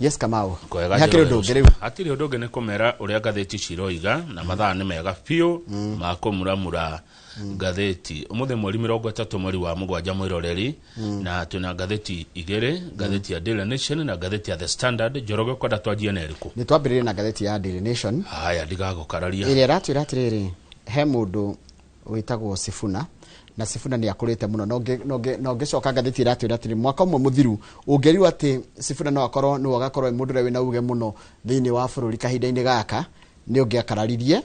Yes, Kamau. Kwega. Nĩ hakĩrĩ ũndũ ũngĩ rĩu? Hatirĩ ũndũ ũngĩ, nĩ kũmera ũrĩa ngathĩti ciroiga, na mathaa nĩ mega biũ ma kũmuramura ngathĩti. Ũmũthĩ mweri 30 mweri wa mũgwanja, mwĩroreri, na twĩna ngathĩti igĩrĩ, ngathĩti ya Daily Nation na ngathĩti ya The Standard. Njoroge, ũkwenda twanjie na ĩrĩkũ? Nĩ twambĩrĩrie na ngathĩti ya Daily Nation. Haya, ndigagũkararia. Ĩrĩa ĩratwĩra atĩrĩrĩ, he mũndũ wĩtagwo Sifuna, na Sifuna nĩ akũrĩte mũno, na ũngĩcoka ngathĩti ĩratwĩra atĩrĩ, mwaka ũmwe mũthiru ũngĩrirwo atĩ Sifuna no akorwo nĩwe ũgakorwo e mũndũ ũrĩa wĩna uge mũno thĩinĩ wa bũrũri kahinda-inĩ gaka, nĩ ũngĩakararirie.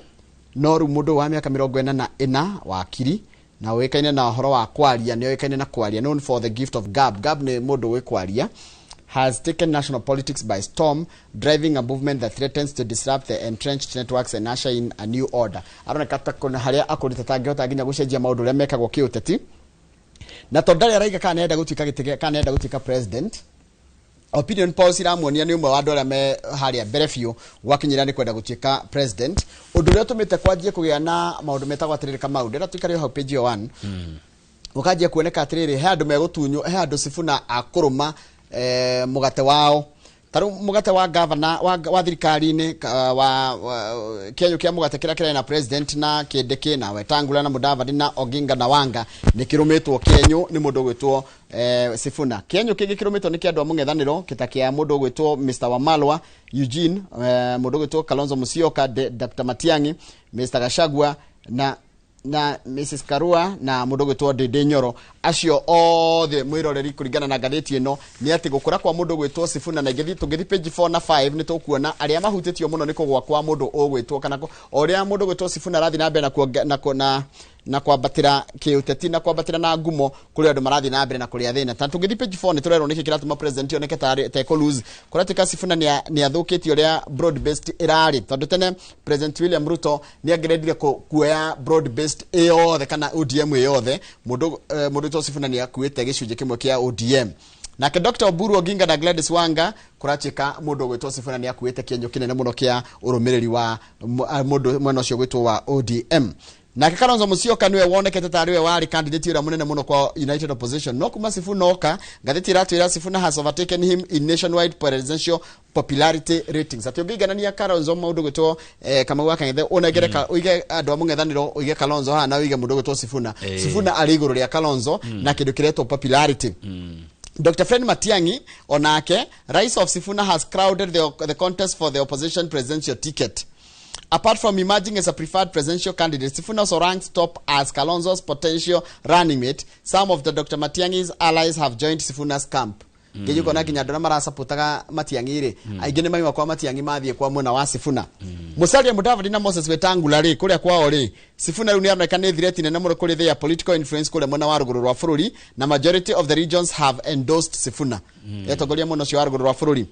No rĩu mũndũ wa mĩaka 44, wakiri na ũĩkaine na ũhoro wa kwaria, nĩ oĩkaine na kwaria, known for the gift of gab, gab nĩ mũndũ wĩ kwaria, has taken national politics by storm, driving a movement that threatens to disrupt the entrenched networks and usher in a new order. Aroneka ta kuna harĩa akũrĩte tangĩhota nginya gũcenjia maũndũ ũrĩa mekagwo kĩũteti, na tondũ ndarĩ araiga kana nĩarenda gũtuĩka gĩtĩ kana nĩarenda gũtuĩka president, opinion polls iramuonia nĩ ũmwe wa andũ arĩa me harĩa mbere biũ gwakinyĩra nĩ kwenda gũtuĩka president, ũndũ ũrĩa ũtũmĩte kwanjie kũgĩa na maũndũ metagwo atĩrĩrĩ, Kamau, ndĩrenda tũikare o hau page ĩyo 1, gũkanjia kuoneka atĩrĩrĩ, he andũ megũtunywo, he andũ Sifuna akũrũma mũgate wao. Ta rĩu mũgate wa gavana wa thirikari-inĩ wa kĩenyũ kĩa mũgate kĩrĩa kĩrarĩ na president na Kindiki na Wetangula na Mudavadi na Oginga na Wanga nĩ kĩrũmĩtwo kĩenyũ nĩ mũndũ ũgwĩtwo Sifuna. Kĩenyũ kĩngĩ kĩrũmĩtwo nĩ kĩa andũ a mũng'ethanĩro kĩta kĩa mũndũ ũgwĩtwo Mr Wamalwa Eugene, mũndũ ũgwĩtwo Kalonzo Musyoka, Dr Matiang'i, Mr Gachagua na Mrs Karua na mũndũ ũgwĩtwo Ndĩndĩ Nyoro. Acio othe, mwĩroreri, kũringana na ngathĩti ĩno nĩ atĩ gũkũra kwa mũndũ ũgwĩtwo Sifuna, na ingĩthiĩ tũngĩthiĩ page 4 na 5 nĩ tũkuona arĩa mahutĩtio mũno nĩ kũgwa kwa mũndũ ũgwĩtwo kana o ũrĩa mũndũ ũgwĩtwo Sifuna arathiĩ na mbere na na kwambatĩra kĩũteti na kwambatĩra na ngumo, kũrĩ andũ marathiĩ na mbere na kũrĩa thĩna. Ta tũngĩthiĩ page 4 nĩ tũrerwo nĩkĩ kĩratũma president oneke tarĩ tekũ lose. Kũratuĩka Sifuna nĩ athũkĩtie ũrĩa broad based ĩrarĩ, tondũ tene President William Ruto nĩ angĩrendire kuoya broad based ĩyothe kana ODM ĩyothe. Mũndũ wĩtwo Sifuna nĩ akuĩte gĩcunjĩ kĩmwe kĩa ODM. Nake Dr Oburu Oginga na Gladys Wanga, kũratuĩka mũndũ ũgwĩtwo Sifuna nĩ akuĩte kĩenyũ kĩnene mũno kĩa ũrũmĩrĩri wa mũndũ mwena ũcio ũgwĩtwo wa ODM. Nake Kalonzo Musyoka niwe wonekete tarĩ we warĩ candidate ũrĩa mũnene mũno kwa United Opposition, no kuma Sifuna oka, ngathĩti ĩratwĩra Sifuna has overtaken him in nationwide presidential popularity ratings, atĩ ũngĩiganania Kalonzo, mũndũ gwĩtwo Kamau wa Kang'ethe, ũnengere ũige andũ a mũng'ethanĩro, ũige Kalonzo haha na ũige mũndũ gwĩtwo Sifuna, Sifuna arĩ igũrũ rĩa Kalonzo na kĩndũ kĩretwo popularity. Dr. Fred Matiang'i onake, rise of Sifuna has crowded the contest for the opposition presidential ticket. Apart from emerging as a preferred presidential candidate, Sifuna also ranks top as Kalonzo's potential running mate. Some of the Dr. Matiang'i's allies have joined Sifuna's camp. Ngeju kona nginya andũ arĩa marasaputaga Matiang'i rĩ, aingĩ nĩ maima kwa Matiang'i mathiĩ kwa mwena wa Sifuna. Musalia Mudavadi na Moses Wetangula rĩ, kũrĩa kwao rĩ, Sifuna rĩu nĩ aroneka nĩ threat nene mũno kũrĩ their political influence kũrĩa mwena wa rũgũrũ rwa bũrũri, na majority of the regions have endorsed Sifuna. Etongoria mwena ũcio wa rũgũrũ rwa bũrũri.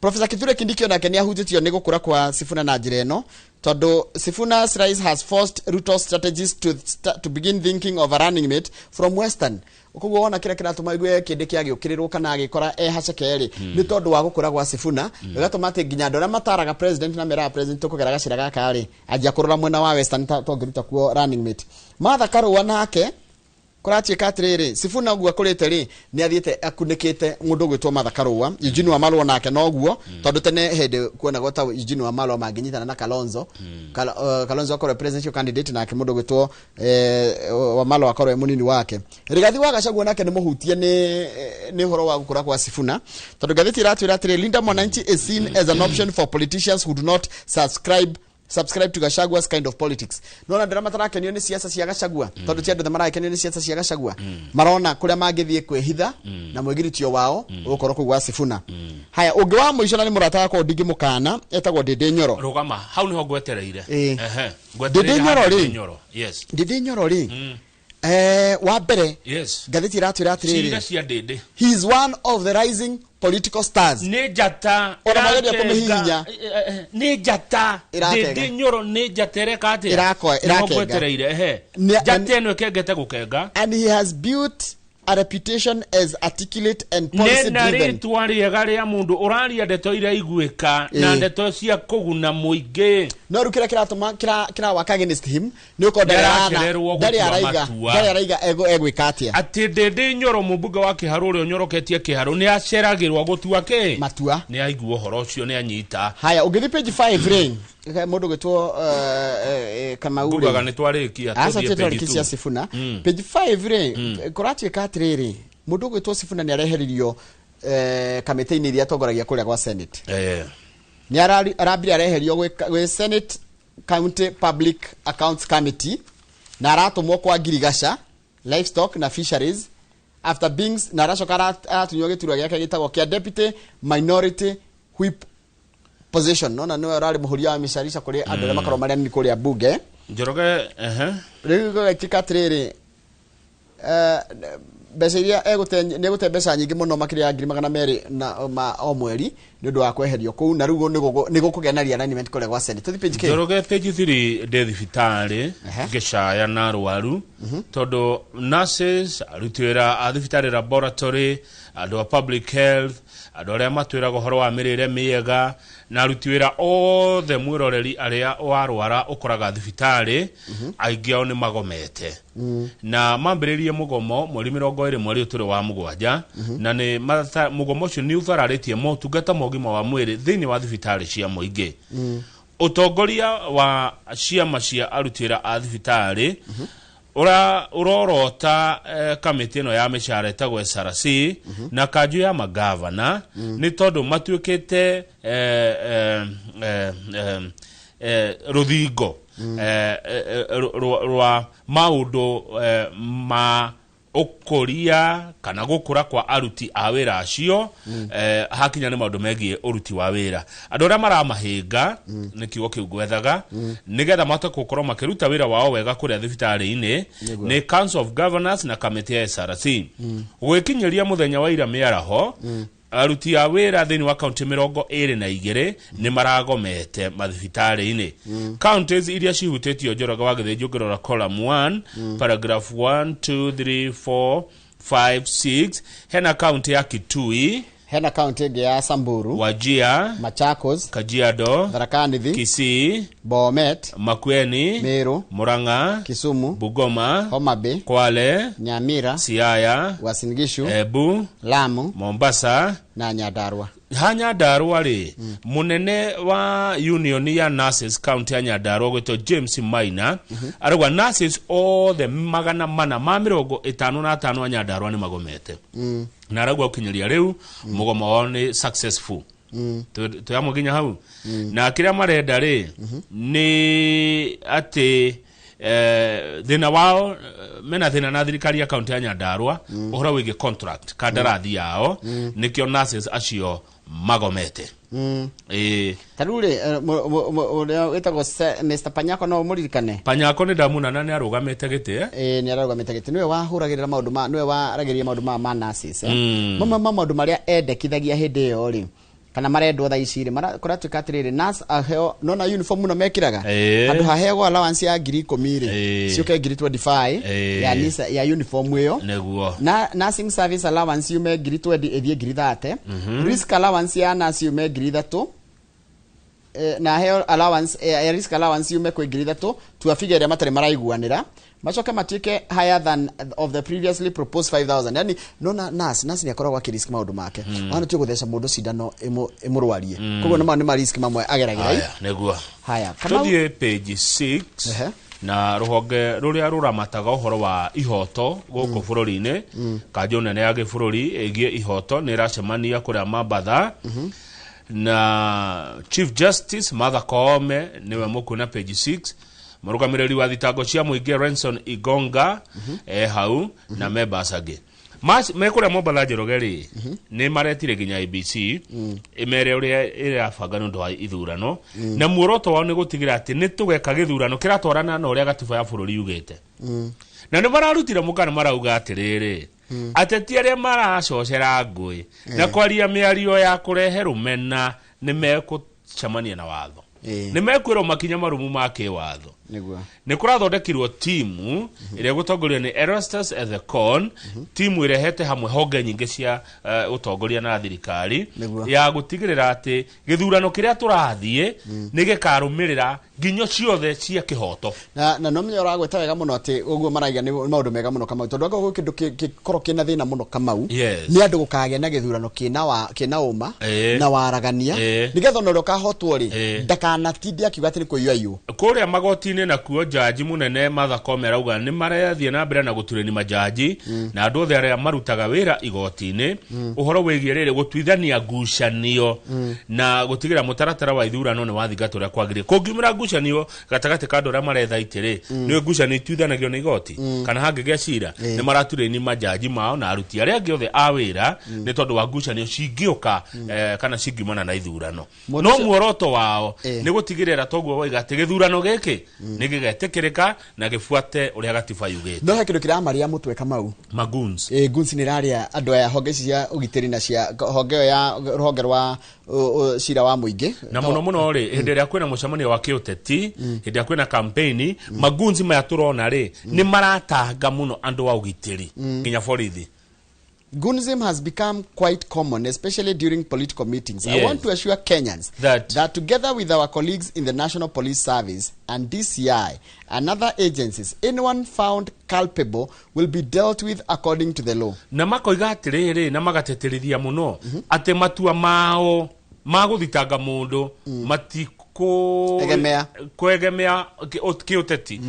Professor Kithure Kindiki onake nĩ ahutĩtio nĩ gũkũra kwa Sifuna na njĩra ĩno, tondũ Sifuna's rise has forced Ruto's strategists to begin thinking of a running mate from Western. Koguo wona kĩrĩa kĩratũma igue Kindiki agĩũkĩrĩrwo kana agĩkora e haceke rĩ, nĩ tondũ wa gũkũra gwa Sifuna, gĩgatũma atĩ nginya andũ arĩa mataraga president na meraga president tũkũgera gacĩra gaka rĩ, anjia kũrora mwena wa Western ta tongĩruta kuo running mate. Martha Karua nake, kũratuĩka atĩrĩrĩ, Sifuna ũguo akũrĩte rĩ, nĩ athiĩte akunĩkĩte mũndũ ũgwĩtwo Martha Karua. Eugene Wamalwa nake noguo, tondũ tene hĩndĩ kuonagwo ta Eugene Wamalwa mangĩnyitana na Kalonzo, Kalonzo akorwo presidential candidate nake mũndũ ũgwĩtwo Wamalwa akorwo e mũnini wake. Rigathi wa Gachagua nake nĩ mũhutie nĩ ũhoro wa gũkũra kwa Sifuna, tondũ ngathĩti ĩratwĩra atĩrĩ, Linda Mwananchi is seen as an option for politicians who do not subscribe to Gachagua's kind of politics. Nona ndĩra matarakenio nĩ siasa cia Gachagua, tondũ ti andũ othe marakenio nĩ siasa cia Gachagua, marona kũrĩa mangĩthiĩ kwĩhitha na mwĩgiritio wao ũgũkorwo kũu gwa Sifuna. Haya, ũngĩ wa mũico na nĩ mũrata wakwa ndingĩmũkana, etagwo Ndĩndĩ Nyoro. Rũgama hau nĩho ngwetereire. Ĩĩ. Ehe. Ndĩndĩ Nyoro Ndĩndĩ rĩ. Nyoro, yes. Ndĩndĩ Nyoro rĩ, wa mbere, ngathĩti ĩratwĩra cira atĩrĩrĩ, cia Ndĩndĩ, he is one of the rising political stars. Nĩ njata. Ona mageria ĩrakenga. kũmĩhihinya. Nĩ njata. Ĩrakenga. Ndĩndĩ Nyoro nĩ njata ĩreka atĩa? Ĩrakenga. Nĩho ngwetereire, ehe. Nĩ- Njata ĩno ĩkengete gũkenga. And he has built a reputation as articulate and policy Nena driven. Rĩtwa rĩega rĩa mũndũ ũraria ndeto iraiguĩka na ndeto cia kũguna mũingĩ. No rĩu kĩrĩa kĩratũma kĩra work against him nĩ ũkorwo ndarĩ Nĩaracererwo ndarĩ gũtua araiga matua. Ndarĩ araiga egwĩka atĩa. Atĩ Ndĩndĩ Nyoro, mũmbunge wa Kĩharũ ũrĩa ũnyoroketie Kĩharũ, nĩ aceragĩrwo gũtua kĩ matua. Nĩ aigua ũhoro ũcio, nĩ anyita. Haya, ũngĩthiĩ page 5 rĩ, mũndũ gwĩtwo Kamau rĩ. Ngugaga nĩ twarĩkia. Aca. Tũthiĩ Tũtwarĩkia page cia 2. Sifuna. Page 5 rĩ, kũratuĩka atĩrĩrĩ, mũndũ ũgwĩtwo Sifuna nĩ areheririo kamĩtĩ-inĩ iria atongoragia kũrĩa gwa Senate. Nĩ arambire areherio gwĩ Senate County Public Accounts Committee na aratũmwo kwa Ngirigaca, Livestock na Fisheries after being, na aracoka aratunywo gĩturwa gĩake gĩtagwo kĩa deputy minority whip position. Nona nĩwe ũrarĩ mũhũria wa mĩcarica kũrĩ andũ arĩa makoragwo marĩ anini kũrĩa bunge. Njoroge, ehe. Rĩu gũgekĩka atĩrĩrĩ, mbeca iria egũte, nĩ egũte mbeca nyingĩ mũno makĩria ya 200,000 na ma o mweri nĩ ũndũ wa kweherio kũu, na rĩu nĩ gũkũgĩa na realignment kũrĩa gwa Senate. Tũthiĩ page K. Njoroge, page 3, ndĩ thibitarĩ ngĩcaya na arwaru tondũ nurses, aruti wĩra a thibitarĩ, laboratory, andũ a public health, andũ arĩa matwĩraga ũhoro wa mĩrĩre mĩega na aruti wĩra othe mwĩroreri arĩa warwara ũkoraga thibitarĩ, aingĩ ao nĩ magomete na mambĩrĩrie mũgomo mweri 20 mweri ũyũ tũrĩ wa mũgwanja, na nĩ mũgomo ũcio nĩ ũthararĩtie motungata ma ũgima wa mwĩrĩ thĩinĩ wa thibitarĩ cia mũingĩ. Ũtongoria wa ciama cia aruti wĩra a thibitarĩ ura ũrorota kamĩtĩ ĩno ya mĩcara ĩtagwo SRC na kanjũ ya magavana nĩ tondũ matuĩkĩte rũthingo rwa maũndũ ma ũkũria kana gũkũra kwa aruti a wĩra acio. Hakinya nĩ maũndũ megiĩ ũruti wa wĩra, andũ arĩa maramahĩnga nĩ kiugo kĩu ngwethaga nĩgetha mahote gũkorwo makĩruta wĩra wao wega kũrĩa thibitarĩ-inĩ nĩ Council of Governors na kamĩtĩ ya SRC. Gwĩkinyĩria mũthenya wa ira mĩaraho, aruti a wĩra thĩinĩ wa kaunti 22 nĩ maragomete mathibitarĩ-inĩ. Counties iria cihutĩtio, Njoroge wa Gĩthĩnji, ũngĩrora column 1 paragraph 1 2 3 4 5 6, hena kaunti ya Kitui, Hena kaunti ĩngĩ ya Samburu, Wajir, Machakos, Kajiado, Tharaka Nithi, Kisii, Bomet, Makueni, Meru, Murang'a, Kisumu, Bungoma, Homa Bay, Kwale, Nyamira, Siaya, Uasin Gishu, Embu, Lamu Mombasa na Nyandarua. Ha Nyandarua rĩ, mũnene wa union ya nurses county ya Nyandarua gwĩtwo James Maina arauga nurses othe 455 a Nyandarua nĩ magomete, na arauga gũkinyĩria rĩu mũgomo wao nĩ successful. Twĩ hamwe nginya hau, na kĩrĩa marenda rĩ nĩ atĩ thĩna wao, mena thĩna na thirikari ya kaunti ya Nyandarua ũhoro wĩgiĩ contract, kandarathi yao, nĩkĩo nurses acio magomete. Ĩĩ. Ta rĩu rĩ, ũrĩa wĩtagwo Mr Panyako, no mũririkane? Panyako nĩ ndamuona na nĩ arũgamĩte gĩtĩ, eh? Ĩĩ, nĩ ararũgamĩte gĩtĩ, nĩwe wahũragĩrĩra maũndũ ma, nĩwe waragĩrĩria maũndũ ma nurses, eh? Mamwe ma maũndũ marĩa endekithagia hĩndĩ ĩyo rĩ, kana marendwo thaa ici rĩ, kũratuĩka atĩrĩrĩ, nurse aheo nona uniform mũno mekĩraga, handũ haheagwo allowance ya 10,000 rĩ, ciũke 25,000 ya nisa, ya uniform ĩyo. Na nursing service allowance yume 20,000 ĩthiĩ 30,000, risk allowance ya nurse yume 3,000, na heo allowance, ya risk allowance yume kwĩ 3,000 to a figure ĩrĩa matarĩ maraiguanĩra, macoke matuĩke higher than of the previously proposed 5000. Yani nona nurse nĩ akoragwo akĩrisk maũndũ make, mm. Tio gũtheca mũndũ cindano ĩmũrwarie, koguo nĩ ma risk mamwe ageragĩra. Haya, nĩguo. Haya, Kamau. Tũthiĩ page 6. Na rũhonge rũrĩa rũramataga ũhoro wa ihoto gũkũ bũrũri-inĩ, kanjũ nene ya gĩbũrũri ĩgiĩ ihoto, nĩ ĩracemania kũrĩa Mambatha, na Chief Justice Martha Koome nĩwe mũkuona page 6, mũrũgamĩrĩri wa thitango cia mũingĩ Renson Igonga e hau na members angĩ. Me kũrĩa Mombatha, Njoroge rĩ, nĩ maretire nginya IEBC ĩmere ũrĩa ĩrabanga nĩ ũndũ wa ithurano, na muoroto wao nĩ gũtigĩra atĩ nĩ tũgeka gĩthurano kĩratwarana na ũrĩa gatiba ya bũrũri yugĩte, na nĩ mararutire mũkana marauga atĩrĩrĩ, ateti arĩa maracocera ngũĩ na kwaria mĩario ya kũrehe rũmena nĩ mekũcemania na watho, nĩ mekwĩrwo makinya marũmu ma kĩwatho. Nĩguo. Nĩ kũrathondekirwo timu ĩrĩa ĩgũtongorio nĩ Erastus Ethekon, timu ĩrehete hamwe honge nyingĩ cia ũtongoria na thirikari ya gũtigĩrĩra atĩ gĩthurano kĩrĩa tũrathiĩ nĩ gĩkarũmĩrĩra nginyo ciothe cia kĩhoto. Na no menya ũragweta wega mũno atĩ ũguo maraiga nĩ maũndũ mega mũno, Kamau, tondũ angĩkorwo gwĩ kĩndũ kĩkorwo kĩna thĩna mũno, Kamau, nĩ andũ gũkagĩa na gĩthurano kĩna wa kĩna ũma na waragania, nĩgetha ona ũrĩa ũkahotwo rĩ, ndakanatinde akiuga atĩ nĩ kũiywo aiywo. Kũrĩa magoti-inĩ nakuo, jaji mũnene Martha Koome arauga nĩ marathiĩ na mbere na gũturĩni majaji na andũ othe arĩa marutaga wĩra igoti-inĩ ũhoro wĩgiĩ rĩrĩ gũtuithania ngucanio na gũtigĩra mũtaratara wa ithurano nĩ wathingatwo ũrĩa kwagĩrĩire. Kũngiumĩra ngucanio gatagatĩ ka andũ arĩa maretha itĩ rĩ, nĩ ngucanio ituithanagio nĩ igoti kana hangĩgĩa cira, nĩ maraturĩni majaji mao na aruti arĩa angĩ othe a wĩra nĩ tondũ wa ngucanio cingĩũka kana cingiumana na ithurano. Mũndũ No muoroto wao nĩ gũtigĩrĩra, toguo waiga, atĩ gĩthurano gĩkĩ nĩ gĩgetĩkĩrĩka na gĩbuate ũrĩa gatiba yugĩte. No he kĩndũ kĩramaria mũtwe, Kamau. Magoons. Ĩ, guns nĩ iraria andũ aya, honge ici cia ũgitĩri na cia honge ĩyo ya rũhonge rwa cira wa mũingĩ. Na mũno mũno rĩ, hĩndĩ ĩrĩa kwĩna mũcemanio wa kĩũteti, hĩndĩ ĩrĩa kwĩna campaign, magunzi maya tũrona rĩ, nĩ maratanga mũno andũ a ũgitĩri nginya borithi. Goonism has become quite common, especially during political meetings. I want to assure Kenyans that together with our colleagues in the National Police Service and DCI and other agencies, anyone found culpable will be dealt with according to the law. Na makoiga atĩrĩrĩ, na magateterithia mũno atĩ matua mao ma gũthitanga mũndũ matikũ Egemea. kwegemea kĩũteti.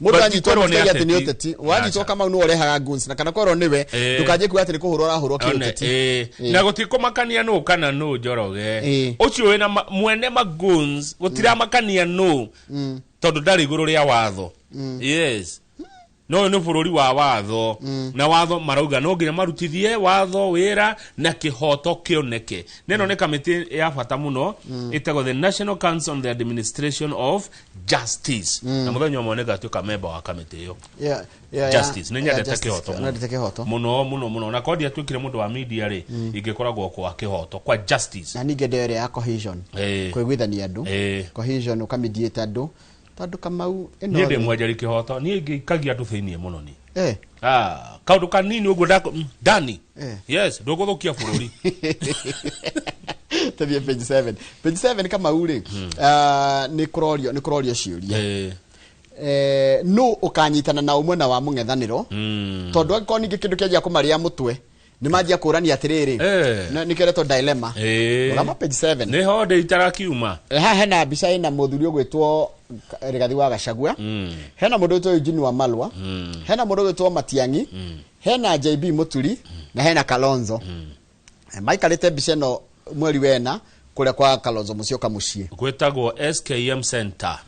Mũndũ anyitwo Matikwĩrwo nĩ nĩ atĩ nĩ ateti. ũteti. Wanyitwo, Kamau, nĩwe ũrehaga guns, na kana kwerwo nĩwe, ndũkanjie kuga atĩ nĩ kũhũrwo ũrahũrwo One, kĩũteti. Na gũtikũmakania nũ kana nũ, Njoroge, ũcio wĩna mwene maguns gũtiramakania nũ, tondũ ndarĩ igũrũ rĩa watho. Yes, no ũyũ nĩ bũrũri wa watho, na watho marauga no nginya marutithie watho wĩra na kĩhoto kĩoneke. Neno nĩ kamĩtĩ ya bata mũno ĩtagwo the National Council on the Administration of Justice, na mũthenya ũmwe nĩngatuĩka memba wa kamĩtĩ ĩyo. Justice, nĩ nyendete justice. kĩhoto mũno. Nyendete kĩhoto. Mũno mũno mũno, na kondi atuĩkire mũndũ wa media rĩ, ingĩkoragwo kwa kĩhoto, kwa justice. Na ningĩ ndeo ĩrĩa ya cohesion, kũiguithania andũ, cohesion, ũkamediate andũ, tondũ Kamau ĩno Niĩ ndĩ mwenjeri kĩhoto, niĩ ingĩikagia andũ thĩiniĩ mũno ni kaũndũ kanini ũguo ndako ndani. Yes, ndũgũthũkia bũrũri. Tũthiĩ page 7. Page 7, Kamau rĩ, nĩ kũrorio ciũria, nũ ũkanyitana na ũmwe na wa mũng'ethanĩro, tondũ angĩkorwo ningĩ kĩndũ kĩanjia kũmarĩa mũtwe, nĩ manjia kũrania atĩrĩrĩ, nĩkĩo ĩretwo dilemma. Rũgama page 7. Nĩho ndĩ itarakiuma. Haha hena mbica ĩna mũthuri ũgwĩtwo Rigathi wa Gachagua, hena mũndũ ũgwĩtwo Eugene Wamalwa, hena mũndũ ũgwĩtwo Matiang'i, hena JB Muturi na hena Kalonzo. Maikarĩte mbica ĩno mweri wena kũrĩa kwa Kalonzo Musyoka mũciĩ. Gwĩtagwo SKM Center.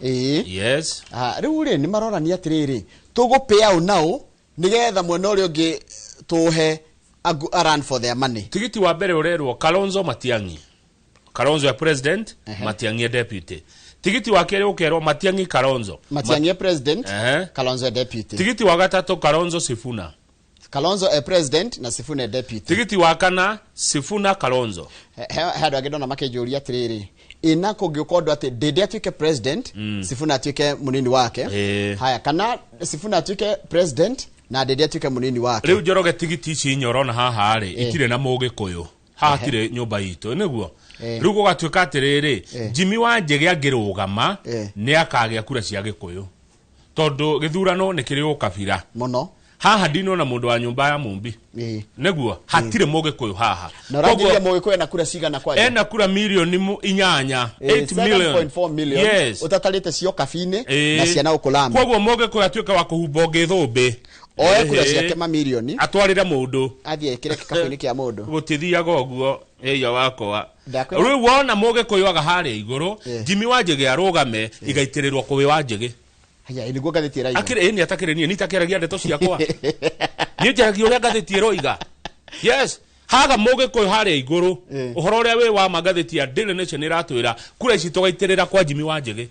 Yes. Ah, rĩu rĩ, nĩ marorania atĩrĩrĩ, tũgũpĩa ũ naũ nĩgetha mwena ũrĩa ũngĩ tũhe a run for their money. Tigiti wa mbere ũrerwo Kalonzo Matiang'i, Kalonzo ya president, Matiang'i ya deputy. Tigiti wa kerĩ ũkerwo Matiang'i Kalonzo. Matiang'i ya president, Kalonzo ya deputy. Tigiti wa gatatũ, Kalonzo Sifuna. Kalonzo e president na Sifuna e deputy. Tigiti wa kana, Sifuna Kalonzo. He andũ angĩ ndona makĩnjũria atĩrĩrĩ, ĩna kũngĩũka ũndũ atĩ Ndĩndĩ atuĩke president, Sifuna atuĩke mũnini wake, haya, kana Sifuna atuĩke president na Ndĩndĩ atuĩke mũnini wake. Rĩu Njoroge, tigiti ici inya ũrona haha rĩ, itirĩ na mũgĩkũyũ haha, hatirĩ nyũmba itũ nĩguo. Rĩu gũgatuĩka atĩrĩrĩ, Jimmy wa Njĩgĩ angĩrũgama, nĩ akagĩa kura cia gĩkũyũ, tondũ gĩthurano nĩ kĩrĩ ũkabira mũno. Haha ndinona mũndũ wa nyũmba ya Mũmbi. Nĩguo hatirĩ mũgĩkũyũ haha. Na ũranjĩria mũgĩkũyũ ena kura cigana kwanja? Ena kura milioni 8, 8 million. 7.4 million. Ũtatarĩte cio kabi-inĩ na ciana ũkũlama. Koguo mũgĩkũyũ atuĩke wa kũhumba ũngĩ thũmbĩ, oe kura ciake mamirioni, atwarĩre mũndũ, athiĩ ekĩre gĩkabũ-inĩ kĩa mũndũ. Gũtithiaga ũguo ĩia wakwa. Ndakwĩra- Rĩu wona mũgĩkũyũ aga harĩa igũrũ, Jimmy wa Njĩgĩ arũgame, igaitĩrĩrwo kũwĩ wa Njĩgĩ. Haya, nĩguo ngathĩti ĩraiga. Akĩrĩ ĩni atakĩrĩ niĩ nitakĩaragia ndeto ciakwa, niĩ njaragia ũrĩa ngathĩti ĩroiga. Yes, haga mũgĩkũyũ harĩa igũrũ. Ũhoro ũrĩa wĩ wa ma, ngathĩti ya Daily Nation ĩratwĩra kura ici tũgaitĩrĩra kwa Jimmy wa Njĩgĩ.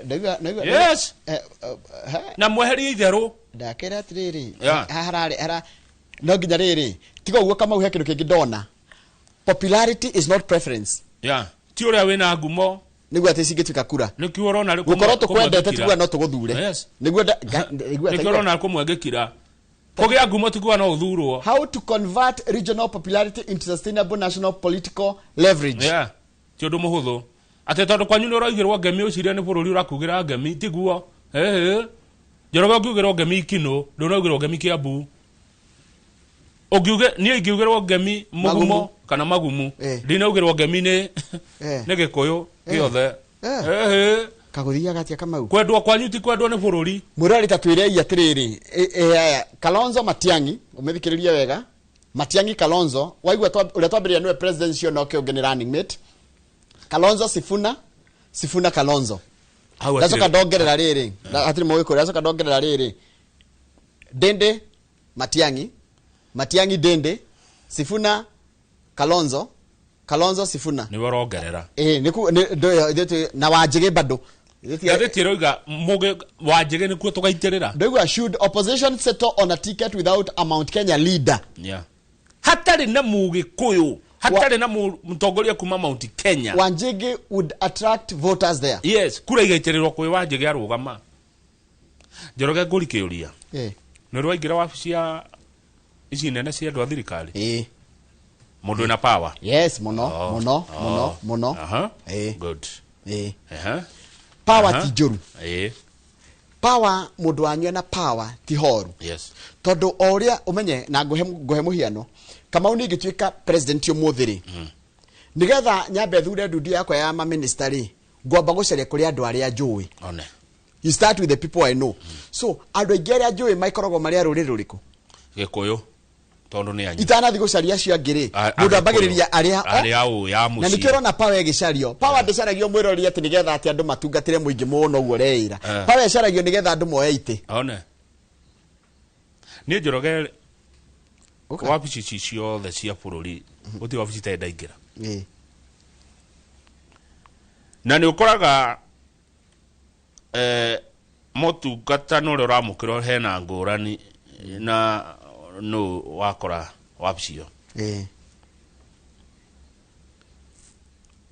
Ndaigua. Yes. He, na mweherie itherũ. Ndakĩra atĩrĩrĩ, haha hararĩ hara no nginya rĩrĩ, tiga ũguo Kamau, he kĩndũ kĩngĩ ndona: popularity is not preference. Yeah. Ti ũrĩa wĩna ngumo. Nĩguo atĩ cingĩtuĩka kura. Nĩkĩo ũrona rĩ Gũkorwo tũkwendete tiguo no tũgũthure. Yes. Nĩguo nĩguo Nĩkĩo ũrona kũmwe ngĩkira kũgĩa ngumo tiguo no ũthurwo. How to convert regional popularity into sustainable national political leverage. Yeah. Ti ũndũ mũhũthũ atĩ tondũ kwanyu nĩ ũroigĩrwo ngemi ũcirie nĩ bũrũri ũrakugĩra ngemi, tiguo. Ĩhĩ, Njoroge, ũngiugĩrwo ngemi Ikinũ, ndũnaugĩrwo ngemi Kiambu. Ũngiuge niĩ ingĩugĩrwo ngemi Mũgumo Magumu. kana Magumu, ndinaugĩrwo ngemi nĩ nĩ Gĩkũyũ gĩothe. Ĩhĩ. Kagũthiaga atĩa, Kamau? Kwendwo kwanyu ti kwendwo nĩ bũrũri. Mwĩroreri, ta twĩrei atĩrĩrĩ, aya Kalonzo Matiang'i, ũmĩthikĩrĩrie wega, Matiang'i Kalonzo, waigua ũrĩa twambĩrĩria nĩwe presidential no kĩũngĩ nĩ running mate. Kalonzo Sifuna, Sifuna Kalonzo. Hau Ndacoka ndongerera rĩrĩ, hatirĩ mũgĩkũyũ. Ndacoka ndongerera rĩrĩ, Ndĩndĩ Matiang'i, Matiang'i Ndĩndĩ, Sifuna Kalonzo, Kalonzo Sifuna. Nĩwe ũrongerera. Ĩĩ, nĩku na Wanjĩgĩ bado. Ngathĩti ĩroiga mũgĩ Wanjĩgĩ nĩkuo tũgaitĩrĩra. Ndaigua, should opposition settle on a ticket without a Mount Kenya leader? Yeah. Hatarĩ na Mũgĩkũyũ, hatarĩ na mũtongoria kuma Mount Kenya. Wanjigi would attract voters there. Yes, kura igaitĩrĩrwo kwĩ Wanjĩgĩ arũgama. Njoroge, ngũri kĩũria. Nĩ ũrĩ waingĩra wabici ya ici nene cia andũ a thirikari? Ĩĩ. Mũndũ wĩna power? Yes, mũno. Oh, Mũno. oh. Mũno mũno. Ĩĩ. Good. Ĩĩ. Power ti njũru. Power, mũndũ wanyu ena power ti horu. Tondũ o ũrĩa ũmenye na ngũhe mũhiano, Kamau, niĩ ingĩtuĩka president ũmũthĩ rĩ, nĩgetha nyambe thure ndundu yakwa ya maminista rĩ, ngwamba gũcaria kũrĩ andũ arĩa njũĩ. One. You start with the people I know. So andũ aingĩ arĩa njũĩ maikoragwo marĩ a rũrĩrĩ rũrĩkũ? Gĩkũyũ, tondũ nĩ anyu. Itanathi gũcaria acio angĩ rĩ, mũndũ ambagĩrĩria arĩa arĩa ũ ya na nĩkĩo mũciĩ. ũrona power ĩgĩcario. Power ndĩcaragio, mwĩrori, atĩ nĩgetha atĩ andũ matungatĩre mũingĩ mũno ũguo ũreĩra. Power ĩcaragio nĩgetha andũ moe itĩ. One, niĩ Njoroge, Ũka. wabici ici ciothe cia bũrũri, gũtirĩ wabici itarĩ ndaingĩra. Na nĩ ũkoraga motungata na ũrĩa ũramũkĩra hena ngũrani na nũ wakora wabici ĩyo.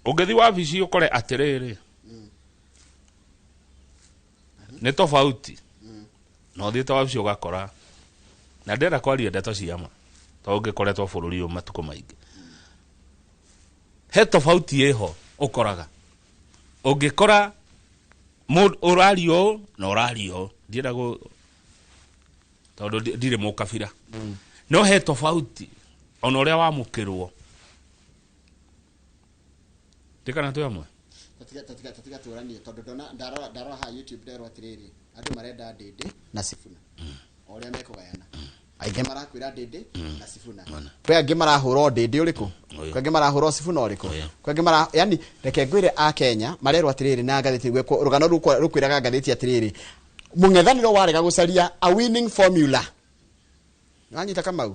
Ũngĩthiĩ wabici ũkore atĩrĩrĩ, nĩ tofauti na ũthiĩte wabici ũgakora, na ndĩrenda kwaria ndeto cia ma tondũ ngĩkoretwo bũrũri ũyũ matukũ maingĩ, he tofauti ĩho ũkoraga ũngĩkora mũndũ ũraria ũũ na ũraria ũũ. Ndienda gũ tondũ ndirĩ mũkabira, no he tofauti ona ũrĩa wamũkĩrwo ndĩkana twĩ amwe. Tatiga tũranie tondũ ndona ndarora haha YouTube, nderwo atĩrĩrĩ, andũ marenda Ndĩndĩ na Sifuna o ũrĩa mekũgayana. Aingĩ marakwĩra Ndĩndĩ na Sifuna. Ona. Kwĩ angĩ marahũra o Ndĩndĩ ũrĩkũ, Ũyũ. kwĩ angĩ marahũra o Sifuna ũrĩkũ, Ũyũ. kwĩ angĩ mara, yani reke ngwĩre, a Kenya marerwo atĩrĩrĩ na ngathĩti gwekwo rũgano rũkwĩraga ngathĩti atĩrĩrĩ, mũng'ethanĩro warega gũcaria a winning formula. Wanyita, Kamau?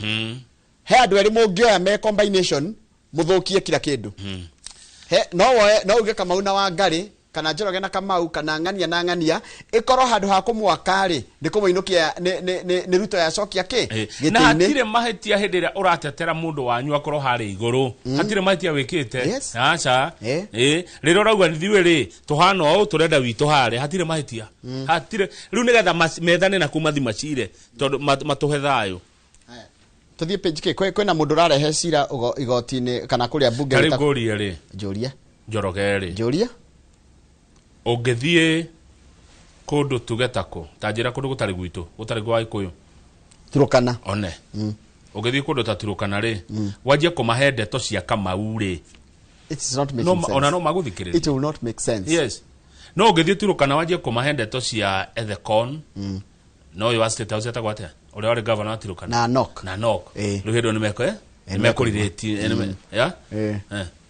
He andũ erĩ mũngĩoya me combination mũthũkie kila kĩndũ. He no woe, no uge Kamau na Wangari, kana Njoroge na Kamau, kana Ng'ania na Ng'ania, ĩkorwo handũ ha kũmwaka rĩ, nĩ kũmũinũkia nĩ Ruto yacokia kĩ Na gĩtĩ-inĩ. Hatirĩ mahĩtia hĩndĩ ĩrĩa ũratetera mũndũ wanyu akorwo harĩa igũrũ, hatirĩ mahĩtia wĩkĩte. Aca. Rĩrĩa ũrauga ithuĩ rĩ tũhana ũũ, tũrenda witũ harĩa, hatirĩ mahĩtia, hatirĩ. Rĩu nĩgetha methane na kuu mathi macire tondũ matũhe thayũ. Haya. Tũthiĩ page kĩ kwĩna mũndũ ũrarehe cira igoti-inĩ kana kũrĩa mbunge. Tarĩu ngũrie rĩ, Njũria. Njoroge rĩ, Njũria. Ũngĩthiĩ kũndũ tuge takũ, ta njĩra kũndũ gũtarĩ gwitũ, gũtarĩ gwa Gĩkũyũ. Turukana. One, ũngĩthiĩ kũndũ ta Turukana rĩ, wanjie kũmahe ndeto cia Kamau rĩ, It's not making no, sense. ona no magũthikĩrĩria. It will not make sense. Yes, no ũngĩthiĩ Turukana wanjie kũmahe ndeto cia Ethekon, no ũyũ wa State House etagwo atĩa, ũrĩa warĩ governor wa Turukana? Na Nok. Na Nok. Rĩu hĩndĩ ĩyo nĩmeko nĩmekũrirĩti ya.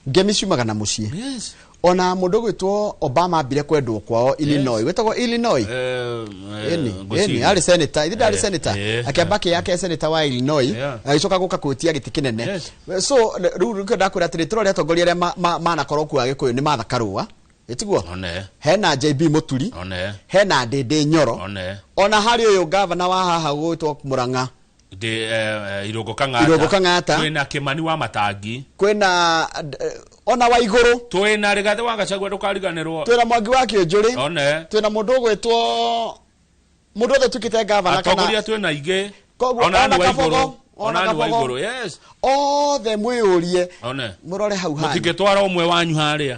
Ngemi ciumaga na mũciĩ. Ona mũndũ gwĩtwo Obama ambire kwendwo kwao Illinois, wĩtagwo Illinois. Ĩni, Ngwĩciria. ĩni, arĩ senator, ithe ndarĩ senator? Akĩamba kĩyake senator wa Illinois, agĩcoka gũka gwĩtia gĩtĩ kĩnene. So rĩu nĩkĩo ndakwĩra atĩrĩ, tũrore atongoria arĩa manakorwo kuo Agĩkũyũ nĩ Martha Karũa, ĩtiguo? One. Hena JB Mũturi, One. hena Ndĩndĩ Nyoro, One. ona harĩ ũyũ gavana wa haha gwĩtwo Mũrang'a. Ndĩ Irũngũ Kang'ata. Irũngũ Kang'ata. Twĩna Kĩmani wa Matangi. Kwĩna Ona wa igũrũ. Twĩna Rigathĩ wa Gachagua, ndũkariganĩrwo. Twĩna Mwangi wa Kĩũnjũrĩ. One. Twĩna mũndũ ũgwĩtwo, mũndũ othe ũtuĩkĩte gavana. Atongoria Kana twĩna aingĩ. Koguo ona ona nĩ wa Kabogo, igũrũ. Ona Ona nĩ wa Kabogo. igũrũ, yes. Othe mwĩyũrie, One. mũrore hau hanyu. Mũtingĩtwara ũmwe wanyu harĩa.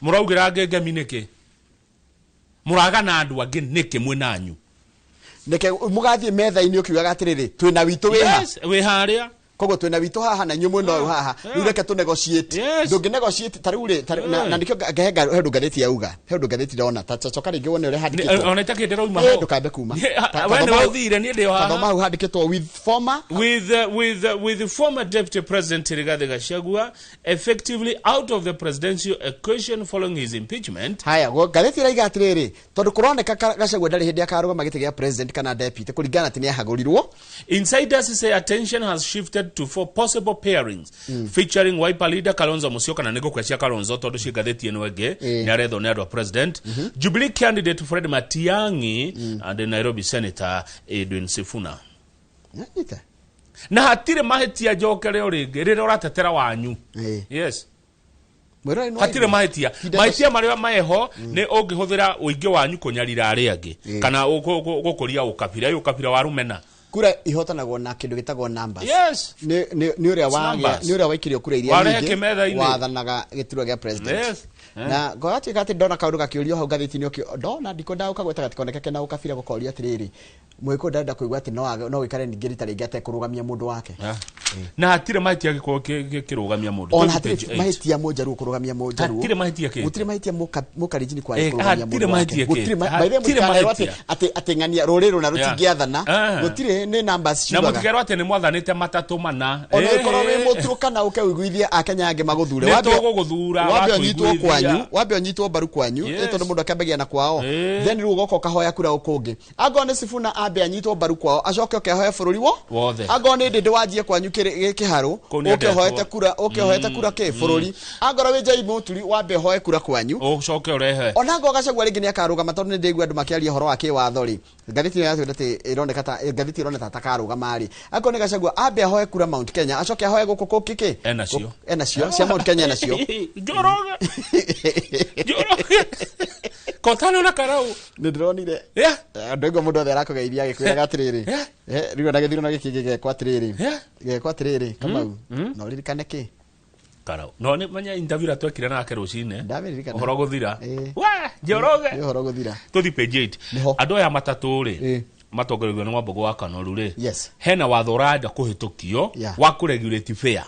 Mũraugĩra angĩ ngemi nĩkĩ? Mũragana andũ angĩ nĩkĩ mwĩna anyu? Nĩke mũgathiĩ metha-inĩ ũkiugaga atĩrĩrĩ, twĩna witũ wĩha? Yes, wĩ harĩa. Koguo twĩna witũ haha na inyuĩ mwĩna ũyũ haha. Rĩu reke tũ negotiate. Ndũngĩ negotiate ta rĩu rĩ, na nĩkĩo ngehe he ũndũ ngathĩti yauga, he ũndũ ngathĩti ndona ta coka rĩngĩ wone ũrĩa handĩkĩtwo. Ona itakĩ ndĩrauma Eh, ho. ndũkambe kuma. We nĩwe ũthire, niĩ ndĩ o haha. Tathoma hau handĩkĩtwo with former With the former Deputy President Rigathi Gachagua effectively out of the presidential equation following his impeachment. Haya, ngathĩti ĩraiga atĩrĩrĩ, tondũ kũroneka Gachagua ndarĩ hĩndĩ akarũgama gĩtĩ gĩa president kana deputy, kũringana atĩ nĩ ahagũrirwo. Insiders say attention has shifted to four possible pairings featuring Wiper leader Kalonzo Musyoka, na nĩngũkwa cia Kalonzo tondũ ciĩ ngathĩti ĩno ĩngĩ, nĩ arethwo nĩ andũ a president, Jubilee candidate Fred Matiang'i and Nairobi Senator Edwin Sifuna. Nyita. Na hatirĩ mahĩtia njokere o rĩngĩ rĩrĩa ũratetera wanyu. Yes. Mwĩrore nĩ Hatirĩ waigua. mahĩtia. Ndeto Mahĩtia marĩa meho nĩ ũngĩhũthĩra ũingĩ wanyu kũnyarira arĩa angĩ kana gũkũria ũkabira, ũyũ ũkabira wa rũmena. Kura ihotanagwo na kĩndũ gĩtagwo numbers. Nĩ ũrĩa wagĩa Numbers. nĩ ũrĩa waikirio kura iria Warehe nyingĩ kĩmetha-inĩ. wathanaga gĩturwa gĩa president. Na gwatuĩka atĩ ndona kaũndũ gakĩũrio hau ngathĩti-inĩ, ũkĩ ndona ndikwendaga gũkagweta gatikoneke kena ũkabira, gũkorio atĩrĩrĩ, mũgĩkũyũ ndarenda kũigua atĩ no ũikare ningĩ rita rĩngĩ atekũrũgamia mũndũ wake. Na hatirĩ mahĩtia gĩkorwo kĩrũgamia mũndũ. Ona Tũthiĩ page hatirĩ 8. mahĩtia mũnjaruo kũrũgamia mũnjaruo. Hatirĩ mahĩtia kĩte. Gũtirĩ mahĩtia mũkarinjini kwarĩ kũrũgamia hatirĩ mũndũ wake. mahĩtia kĩte. Gũtirĩ by the way, Hatirĩ mũtikanerwo atĩ mahĩtia. atĩ ng'ania rũrĩrĩ rũna rũtingĩathana. Gũtirĩ, nĩ numbers Na ciugaga. mũtikerwo atĩ nĩ mwathanĩte matatũ mana. Ona ũkorwo wĩ mũturukana ũke ũiguithie akenya angĩ magũthure. Nĩ Wambe tũgũgũthura, wambe ũnyitwo watũiguithia. kwanyu, wambe ũnyitwo mbaru kwanyu, tondũ mũndũ akĩambagia na kwao. Then rĩu ũgoka ũkahoya kura kũngĩ. Angorwo nĩ Sifuna, ambe anyitwo mbaru kwao, acoke oke ahoe bũrũri wo Wothe. Angorwo nĩ Ndĩndĩ, wanjie kwanyu kĩharũ, Kũu nĩ ũke ũhoete endetwo. kura, ũke ũhoete kura kĩ bũrũri. Angorwo wĩ Njai Mũturi, wambe ũhoe kura kwanyu, ũcoke ũrehe. Ona ngo Gachagua rĩngĩ nĩ akarũgama, tondũ nĩ ndĩigua andũ makĩaria ũhoro wa kĩwatho rĩ, ngathĩti ĩno yatwĩra atĩ ĩroneka ta ngathĩti ĩroneka ta takarũgama rĩ, akorwo nĩ Gachagua, ambe ahoe kura Mount Kenya, acoke ahoe gũkũ kũngĩ kĩ. Enacio. Enacio cia Mount Kenya, enacio. Njoroge, Njoroge, kotano na Karau. Nĩ ndĩronire andũ aigua mũndũ othe arakũgeithia agĩkwĩraga atĩrĩrĩ, rĩu ona gĩthurano gĩkĩ gĩgekwo atĩrĩrĩ, gĩgekwo atĩrĩrĩ, Kamau, na ũririkane kĩ? Karau no nĩ menya interview ĩrĩa twekire nake rũcinĩ. Ndamĩririkana. Ũhoro gũthira. We Njoroge. Nĩ ũhoro gũthira. Tũthi page 8. Nĩho. Andũ aya matatũ rĩ, matongorerio nĩ Wambogo wa Kanoru rĩ, hena watho ũrenda kũhĩtũkio wa kũregulate fare.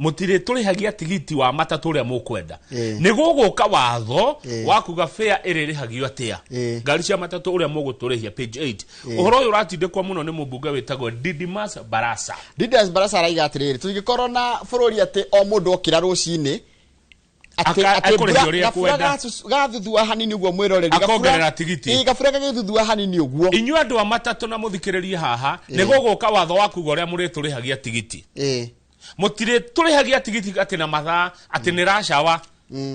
Mũtirĩ tũrĩhagia tigiti wa matatũ ũrĩa mũkwenda. Nĩ gũgũka watho wa kuga fare ĩrĩrĩhagio atĩa, ngari cia matatũ ũrĩa mũgũtũrĩhia, page 8. Ũhoro ũyũ ũratindĩkwo mũno nĩ mũmbunge wĩtagwo Didimas Barasa. Didas Barasa araiga atĩrĩrĩ, tũngĩkorwo na bũrũri atĩ o mũndũ okĩra rũcinĩ atĩ atĩ ekũrĩhio ũrĩa gabura ekwenda. Gathuthua hanini ũguo, mwĩroreri, Akongerera tigiti. Ĩ, gabura gagĩthuthua hanini ũguo. Inyuĩ andũ a matatũ na mũthikĩrĩrie haha, nĩ gũgũka watho wa kuga ũrĩa mũrĩtũrĩhagia tigiti. Mũtirĩ tũrĩhagia tigiti atĩ na mathaa, atĩ nĩ racawa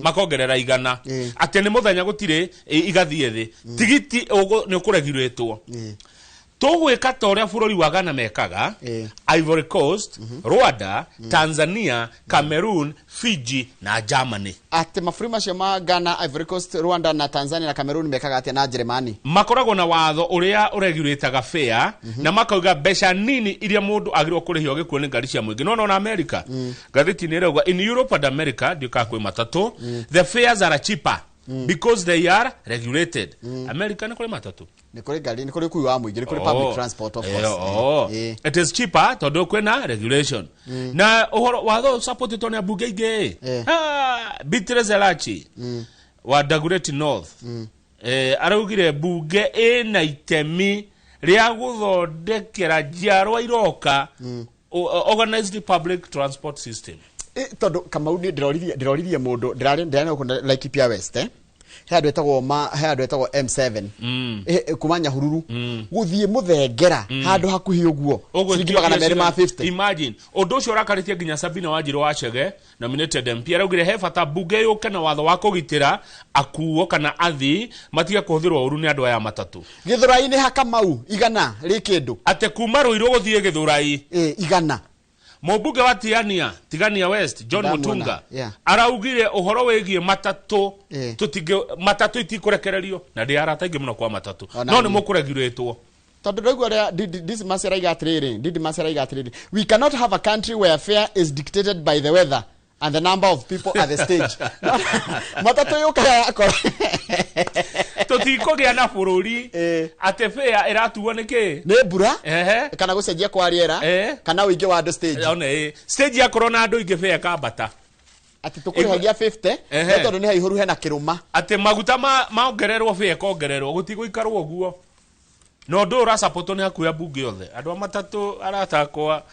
makongerera 100, atĩ nĩ mũthenya gũtirĩ igathiĩ thĩ tigiti, nĩ ũkũregirĩtwo. Tũgwĩka ta ũrĩa bũrũri wa Ghana mekaga, Ivory Coast, Rwanda, Tanzania, Cameroon, Fiji na Germany. Atĩ mabũrũri macio ma Ghana, Ivory Coast, Rwanda na Tanzania na Cameroon mekaga atĩa na Jeremani? Makoragwo na watho ũrĩa ũregurĩtaga fare na makauga mbeca nini iria mũndũ agĩrĩirwo kũrĩhio agĩkuo nĩ ngari cia mũingĩ. No nona America, ngathĩti nĩ ĩrauga in Europe and America, ndiũkaga kwĩ matatũ, the fares are cheaper because they are regulated. America nĩ kũrĩ matatũ? Nĩ kũrĩ ngari, nĩ kũrĩ ũkui wa mũingĩ, nĩ kũrĩ public transport, of course. Oh. It is cheaper tondũ kwĩna regulation na ũhoro watho supportĩtwo nĩ ambunge aingĩ. Beatrice Elachi wa Dagoretti North araugire mbunge ĩna itemi rĩa gũthondekera njiarwa iroka organized public transport system. Tondũ Kamau nĩ ndĩroririe mũndũ ndĩrarĩ gũkũ Laikipia West, he handũ etagwo ma he handũ etagwo M7, kuma Nyahururu gũthiĩ Mũthengera, handũ hakuhĩ ũguo, ciringi 250. Imagine, ũndũ ũcio ũrakarĩtie nginya Sabina Wanjirũ wa Chege, nominated MP, araugire he bata mbunge yũke na watho wa kũgitĩra akuo kana athii matige kũhũthĩrwo ũru nĩ andũ aya matatũ. Gĩthũrai-inĩ ha, Kamau, 100 rĩ kĩndũ. Atĩ kuma Rũirũ gũthiĩ Gĩthũrai. 100. Mũmbunge wa Tiania, Tigania West, John Ndamwona, Mutunga yeah. araugire ũhoro wĩgiĩ matatũ. Eh. Tũtingĩ matatũ itikũrekererio na ndĩ arata aingĩ mũno kwa matatũ. Ona No nĩ niĩ. mũkũregurĩtwo. Tondũ ndaigua ũrĩa Dismas araiga atĩrĩrĩ, Didmas araiga atĩrĩrĩ, "We cannot have a country where fare is dictated by the weather and the number of people at the stage." Matatũ yũkaga yakora. Tũtikũgĩa na bũrũri atĩ fare ĩratuo nĩ kĩ? Nĩ mbura Ehe. kana gũcenjia kwa rĩera kana ũingĩ wa andũ stage. One ĩ stage yakorwo na andũ aingĩ, fare ĩkambata. Atĩ tũkũrĩhagia 50 Ehe. no tondũ nĩ haihũru hena kĩrũma. Atĩ maguta maongererwo, fare ĩkongererwo, gũtigũikarwo ũguo. Na ũndũ ũyũ ũracapotwo nĩ hakuhĩ ambunge othe, andũ a matatũ arata akwa.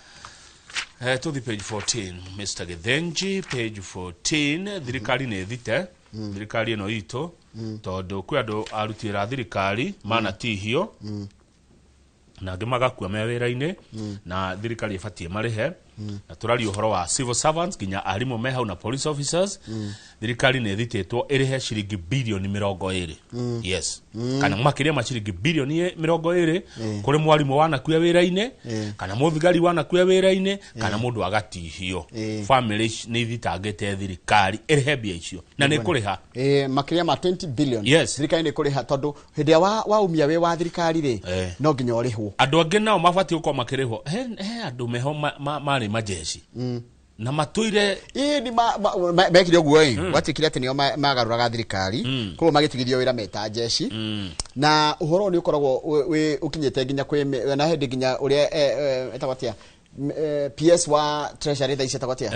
Tũthi page 14, Mr Githinji, page 14. Thirikari nĩ ĩthite thirikari ĩno itũ tondũ kwĩ andũ aruti wĩra a thirikari manatihio na angĩ magakua me wĩra-inĩ, na thirikari ĩbatiĩ marĩhe. Na tũraria ũhoro wa civil servants, nginya arimũ me hau na police officers. Thirikari nĩ ĩthitĩtwo ĩrĩhe ciringi bilioni 20, yes, kana makĩria ma ciringi bilioni 20 kũrĩ mwarimũ wanakua wĩra-inĩ kana mũthigari wanakua wĩra-inĩ kana mũndũ agatihio. Family nĩ ithitangĩte thirikari ĩrĩhe mbia icio na nĩ ĩkũrĩha. Makĩria ma 20 billion. Yes. Thirikari nĩ ĩkũrĩha tondũ hĩndĩ ĩrĩa waumia wĩ wa thirikari rĩ, no nginya ũrĩhwo. Andũ angĩ nao mabatiĩ gũkorwo makĩrĩhwo. He andũ meho marĩ majeci na matũire. Ĩĩ, nĩ mekire ũguo ĩ, gwatuĩkire atĩ nĩo magarũraga thirikari, koguo magĩtigithio wĩra meta njeci. Na ũhoro ũyũ nĩ ũkoragwo ũkinyĩte nginya kwĩ na hĩndĩ nginya ũrĩa etagwo atĩa, PS wa Treasury thaa ici etagwo atĩa?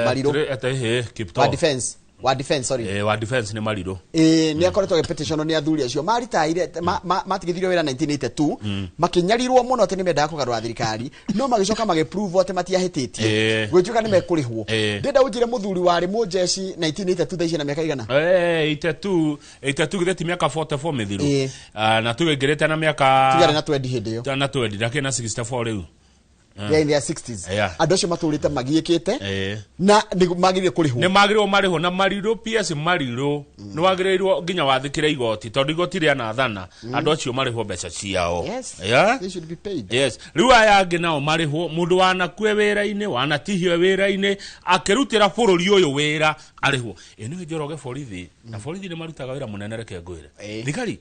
Marirũ. Kiptoo. Wa defense, wa defense, sorry. Wa defense nĩ Marirũ. Ĩĩ, nĩ akoretwo agĩpetition nĩ athuri acio maritaire matigithirio wĩra 1982, makĩnyarirwo mũno atĩ nĩ mendaga kũgarũra thirikari, no magĩcoka magĩprove atĩ matiahĩtĩtie. Gwĩtuĩka nĩ mekũrĩhwo. Ndĩrenda ũnjĩre, mũthuri warĩ mũnjeci 1982 thaa ici na mĩaka igana? 82, 82 githĩ ti mĩaka 44 mĩthiru? Ĩĩ. Ah, na tũgĩngĩrĩte na mĩaka Tuge arĩ na 20 hĩndĩ ĩyo. Na 20, ndakĩrĩ na 64 rĩu. They are in their 60s. Andũ acio matũrĩte magiĩkĩte na nĩ magĩrĩire kũrĩhwo. Nĩ magĩrĩirwo marĩhwo. Na Marirũ, PS Marirũ, nĩ wagĩrĩirwo nginya wathĩkĩre igoti tondũ igoti rĩanathana andũ acio marĩhwo mbeca ciao. Yes. Yeah? They should be paid. Yes. Rĩu aya angĩ nao marĩhwo. Mũndũ wanakue wĩra-inĩ, wanatihio wĩra-inĩ akĩrutĩra bũrũri ũyũ wĩra, arĩhwo. Ĩ nĩwe Njoroge, borithi na borithi nĩ marutaga wĩra mũnene, reke ngwĩre. Thigari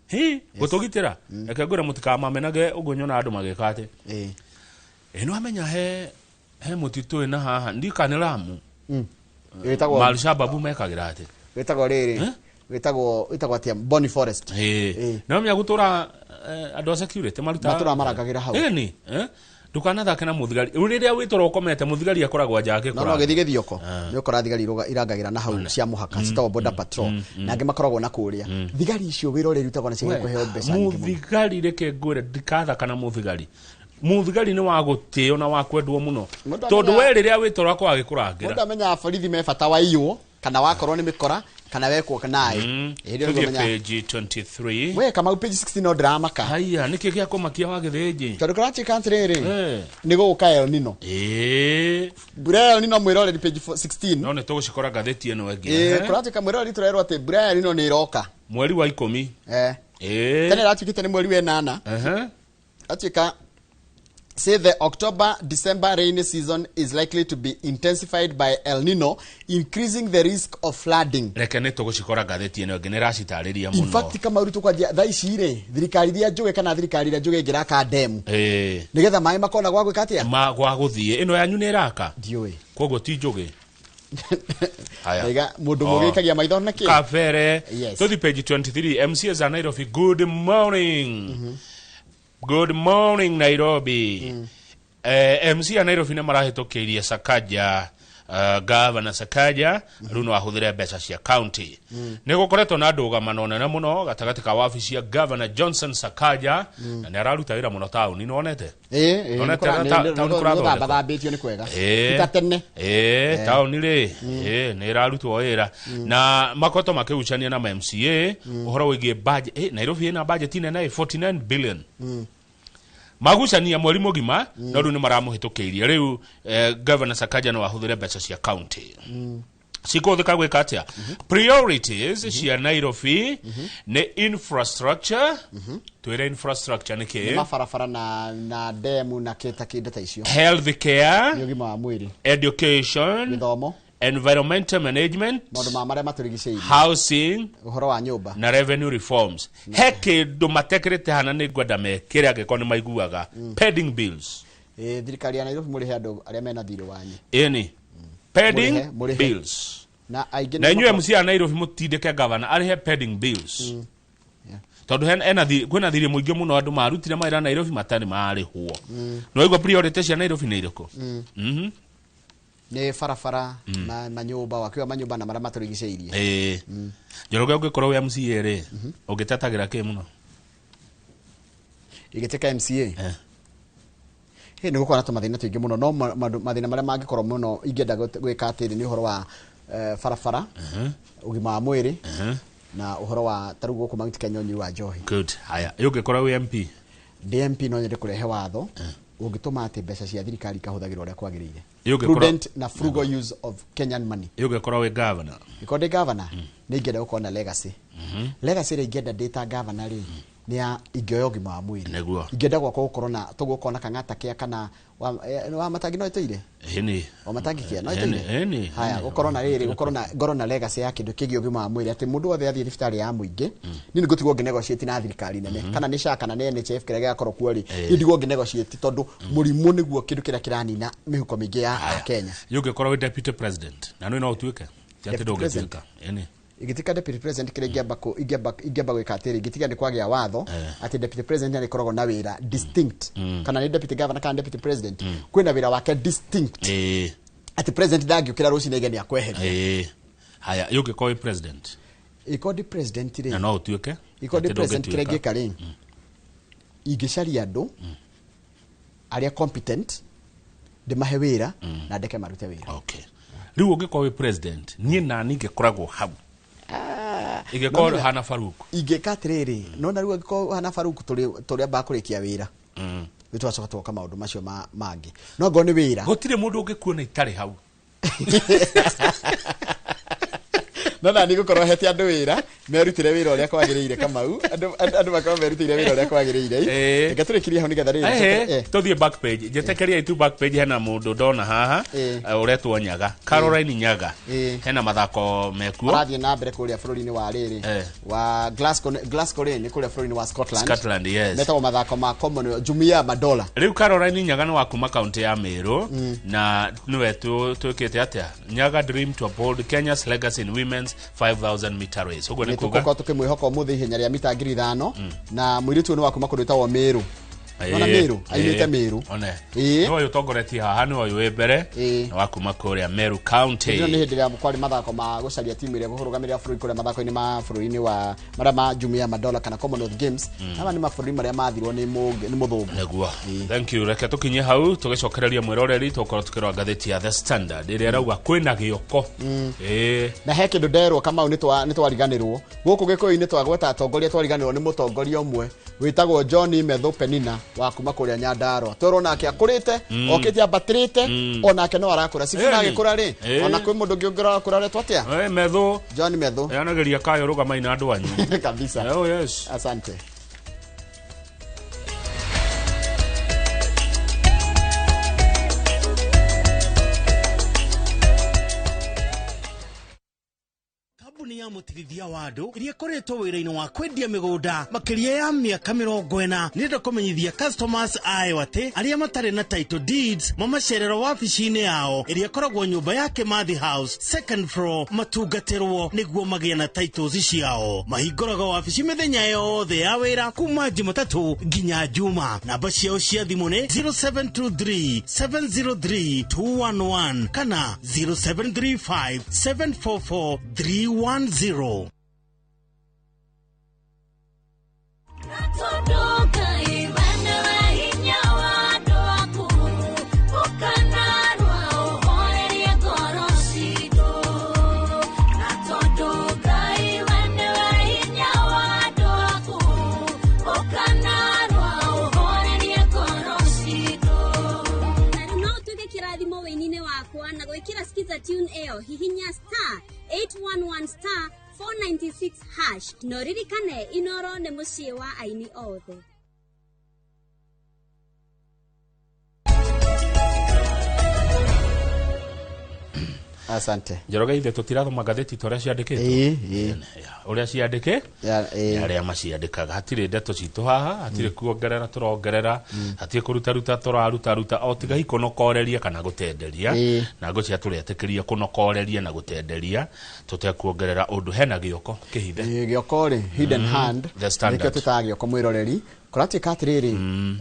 hi gũtũgitĩra, reke ngwĩre, mũtikamamenage ũguo nyona andũ magĩka atĩ ĩ nĩ wamenya he mũtitũ ĩna haha ndika nĩ Ramu. Wĩtagwo Alshababu mekagĩra atĩ Wĩtagwo rĩrĩ, wĩtagwo atĩa, Boni Forest. Nĩ wamenya gũtũra andũ a security marutaga Matũraga marangagĩra hau. Ĩni, ndũkanathake na mũthigari. Rĩu rĩrĩa wĩtũra ũkomete, mũthigari akoragwo nja No agĩkũra. gĩthiĩ gĩthioko nĩ ũkora thigari irangagĩra na hau cia mũhaka, citagwo border patrol, na angĩ makoragwo na kũrĩa. Thigari icio wĩra ũrĩa irutagwo na ciagĩrĩire kũheo mbeca nyingĩ mũno. Mũthigari, reke ngwĩre, ndikathaka na mũthigari. Mũthigari nĩ wa gũtĩo na wa kwendwo mũno Mũndũ tondũ we rĩrĩa wĩtũra kwa agĩkũrangĩra. Mũndũ amenyaga borithi me bata wa iywo kana wakorwo nĩ mĩkora kana wekwo naĩ. Hĩndĩ ĩyo nĩguo Tũthiĩ menyaga. page 23. We Kamau, page 16, no ndĩramaka. Haya, nĩkĩ gĩa kũmakia wa gĩthĩnji? Tondũ kũratuĩka atĩrĩrĩ, nĩ gũgũka El Nino, mbura ya El Nino. Mwĩroreri, page 16. No nĩ tũgũcikora ngathĩti ĩno ĩngĩ. Kũratuĩka, mwĩroreri, tũrerwo atĩ mbura ya El Nino nĩ ĩroka. Mweri wa 10. Tene ĩratuĩkĩte nĩ mweri wa 8. Atuĩka say the October December rainy season is likely to be intensified by El Nino, increasing the risk of flooding. Reke nĩ tũgũcikora ngathĩti ĩno ĩngĩ, nĩ ĩracitarĩria In mũno. fact, kama uri tukwanjia thaa ici rĩ, thirikari iria njũgĩ kana thirikari iria njũgĩ ĩngĩraka ndemu nĩgetha maĩ makona gwa gwĩka atĩa. Ma gwa gũthiĩ. Ĩno yanyu nĩ ĩraka? Ndiũĩ. Koguo ti njũgĩ. Haya. Ndaiga mũndũ Oh. mũgĩ ikagia maitho na kĩ. Kabere. Yes. Tuthi page 23. MCAs a Nairobi, good morning. Good morning, Nairobi. MC a Nairobi nĩ marahĩtũkĩirie Sakaja, Governor Sakaja rĩu no ahũthĩre mbeca cia county. Nĩ gũkoretwo na ndũgamano nene mũno gatagatĩ ka wabici ya Governor Johnson Sakaja, na nĩ araruta wĩra mũno taũni, nĩ wonete? Ĩĩ, Nonete taũni kũrathondekwo. nĩgũthambathambĩtio nĩ kwega. Ti ta tene. Taũni rĩ, nĩ ĩrarutwo wĩra na makoretwo makĩgucania na ma MCA ũhoro wĩgiĩ budget. Nairobi ĩna budget nene, 49 billion. Magucania mweri mũgima, no rĩu nĩ maramũhĩtũkĩirie. Rĩu Governor Sakaja no ahũthĩre mbeca cia county. Cikũhũthĩka gwĩka atĩa? Priorities cia Nairobi nĩ infrastructure. Twĩre infrastructure nĩ Nĩ kĩ? Mabarabara na demu na kĩta kĩndũ ta icio. Health care. Nĩ ũgima wa mwĩrĩ. Education. Gĩthomo. Environmental management. Maũndũ ma marĩa matũrigicĩirie. Housing. Ũhoro wa nyũmba. Na revenue reforms. He kĩndũ matekĩrĩte hana nĩ ngwenda mekĩre angĩkorwo nĩ maiguaga: pending bills. Ĩ, thirikari ya Nairobi, mũrĩhe andũ arĩa mena thirĩ wanyu. Ĩni pending Mũrĩhe, mũrĩhe. bills. Na aingĩ Na nĩ inyuĩ MC a Nairobi, mũtindĩke gavana arĩhe pending bills, tondũ ena kwĩna thirĩ mũingĩ mũno andũ marutire mawĩra Nairobi matarĩ marĩhwo. Nĩwaigua priority cia Nairobi nĩ irĩkũ? Mhm. Nĩ barabara na manyũmba, wakiwa manyũmba na marĩa matũrigicĩirie. Ĩĩ, Njoroge, ũngĩkorwo wĩ MCA rĩ, ũngĩtetagĩra kĩ mũno? Igĩtuĩka MCA, nĩ gũkorwo na tũmathĩna tũingĩ mũno, no mathĩna marĩa mangĩkorwo mũno ingĩenda gwĩka atĩrĩ nĩ ũhoro wa barabara, ũgima wa mwĩrĩ, na ũhoro wa tarĩu gũkũ Mount Kenya ũnyui wa njohi. Good. Haya, ũngĩkorwo wĩ MP? Ndĩ MP, no nyende kũrehe watho ũngĩtũma atĩ mbeca cia thirikari ikahũthagĩrwo ũrĩa kwagĩrĩire. Prudent na frugal use of Kenyan money. Ũngĩkorwo wĩ governor? Ĩkorwo ndĩ governor, nĩ ingĩenda gũkorwo na legacy. Legacy ĩrĩa ingĩenda ndĩ ta governor rĩ, nĩ ya ingĩoya ũgima wa mwĩrĩ. Ingĩenda gwakwa gũkorwo na tũgũkorwo na kang'ata kĩa kana wa matangi no ĩtũire. Ĩni. O matangi kĩa no Ĩni, ĩtũire. ĩni, Haya, ĩni. gũkorwo na rĩrĩ, gũkorwo na ngorwo na legacy ya kĩndũ kĩgiĩ ũgima wa mwĩrĩ, atĩ mũndũ wothe athiĩ thibitarĩ ya mũingĩ, niĩ nĩngũtigwo ngĩnegotiate na thirikari nene, kana nĩ SHA kana nĩ NHIF kĩrĩa gĩgakorwo kuo rĩ, niĩ ndigwo ngĩnegotiate, tondũ mũrimũ nĩguo kĩndũ kĩrĩa kĩranina mĩhuko mĩingĩ ya Kenya. Ũngĩkorwo wĩ deputy president, na nĩ no ũtuĩke ti atĩ Deputy president? ndũngĩtuĩka. Ĩni. Ingĩtuĩka deputy president, kĩrĩa ingĩamba gwĩka atĩrĩ, ingĩtiga nĩ kwagĩa watho atĩ deputy president nĩ arĩkoragwo na wĩra distinct, kana nĩ deputy governor kana deputy president, kwĩna wĩra wake distinct, atĩ president ndangĩũkĩra rũcinĩ aige nĩ akweheria. Ĩĩ, haya, ũngĩkorwo wĩ president? Ĩkorwo ndĩ president Na rĩ, no ũtuĩke ĩkorwo ndĩ atĩ president, kĩrĩa ndũngĩtuĩka. ingĩka rĩ, ingĩcaria andũ arĩa competent, ndĩmahe wĩra na ndeke marute wĩra. Okay, rĩu ũngĩkorwo wĩ president, niĩ nani ingĩkoragwo hau ingĩkorwo hana Farouk? Ingĩka atĩrĩrĩ, no na rĩu angĩkorwo hana Farouk, tũrĩambaga kũrĩkia wĩra, rĩu tũgacoka tũgoka maũndũ macio mangĩ, no ngorwo nĩ wĩra. Gũtirĩ mũndũ ũngĩkuona itarĩ hau. No na nĩ gũkorwo hete andũ wĩra merutĩre wĩra ũrĩa kwagĩrĩire. Kamau, andũ makorwo merutĩire wĩra ũrĩa kwagĩrĩire. Reke tũrĩkirie hau nĩgetha rĩrĩ Ehe, tũthiĩ back page. Njĩtĩkĩria tu back page, hena mũndũ ndona haha, ũretwo Nyaga, Caroline Nyaga. Hena mathako mekuo. Marathiĩ na mbere kũrĩa bũrũri-inĩ wa rĩrĩ, wa Glasgow. Glasgow rĩ, nĩ kũrĩa bũrũri-inĩ wa Scotland. Scotland, yes. Metagwo mathako ma Commonwealth, Jumuiya ya Madola. Rĩu Caroline Nyaga nĩ wa kuma kaunti ya Meru, na nĩwe twĩkĩte atĩa? Nyaga dream to uphold Kenya's legacy in women's 5000 meter race, ũguo nĩ Nĩ kuga tũgũkorwo tũkĩmwĩhoka ũmũthĩ ihenya rĩa mita 5,000, na mũirĩtu ũyũ nĩ wa kuma kũndũ gwĩtagwo Meru. Nona Meru aimĩte Meru. One. Ĩĩ. Nĩ ũyũ ũtongoretie haha, nĩ ũyũ wĩ mbere. Na wa kuma kũrĩa Meru County. Ĩno nĩ hĩndĩ ĩrĩa kwarĩ mathako ma gũcaria timu ĩrĩa ĩkũrũgamĩrĩra bũrũri kũrĩa mathako-inĩ ma bũrũri-inĩ wa marĩa ma Jumuiya ya Madola kana Commonwealth Games. Aya nĩ mabũrũri marĩa mathirwo nĩ mũthũngũ. Nĩguo, thank you. Reke tũkinye hau, tũgĩcokereria mwĩroreri, tũkorwo tũkĩrora ngathĩti ya The Standard ĩrĩa ĩrauga kwĩna gĩoko. Ĩĩ. Na he kĩndũ nderwo, Kamau, nĩ twariganĩrwo gũkũ Gĩkũyũ-inĩ, twagweta atongoria, twariganĩrwo nĩ mũtongoria ũmwe wĩtagwo John Methu Penina wa kuma kũrĩa Nyandarua. Twerwo nake akũrĩte, okĩte ambatĩrĩte, onake no arakũra. Sifuna Ĩni. agĩkũra rĩ, ona kwĩ mũndũ ũngĩ ũngĩrakũra retwo atĩa? Ĩ, Methu. John Methu. Yanageria kayo rũgamai na andũ anyu. Kabisa. Oh yes. Asante. Kambuni ya mũtigithia wa andũ iria ĩkoretwo wĩra-inĩ wa kwendia mĩgũnda makĩria ya mĩaka 40 nĩrenda kũmenyithia customers ayo atĩ arĩa matarĩ na title deeds mamacerero wabici-inĩ yao ĩrĩa ĩkoragwo nyũmba ya Kimathi House, second floor, matungatĩrwo nĩguo magĩe na titles ciao. Mahingũraga wabici mĩthenya yothe ya wĩra kuma Jumatatũ nginya Juma. Namba ciao cia thimũ nĩ 0723 703 211 kana 0735 744 310. Todoka ibana hinya wado aku ukanarwa uhorerie ngoro citũ. Na tondoka ibana hinya wado aku ukanarwa uhorerie ngoro citũ. No tuge kĩrathimo. wĩini-inĩ wakwa na gwĩkĩra skiza tune ĩyo hihinya star 811 star 496 hash na ũririkane Inoro nĩ mũciĩ wa aini othe. Asante. Njoroge, ithe tũtirathoma ngathĩti ta ũrĩa ciandĩkĩtwo. Ĩĩ, ĩĩ. Ũrĩa ciandĩkĩ Ya, ĩĩ. arĩa maciandĩkaga, hatirĩ ndeto citũ haha, hatirĩ kuongerera tũrongerera, hatirĩ kũrutaruta tũrarutaruta, o tiga hihi kũnokoreria kana gũtenderia. Na ngũcia tũretĩkĩria kũnokoreria na gũtenderia tũtekuongerera ũndũ. Hena gĩoko kĩhithe. Ĩĩ, gĩoko rĩ, hidden hand. The Standard. Nĩkĩo twĩtaga gĩoko. Mwĩroreri, kũratuĩka atĩrĩrĩ,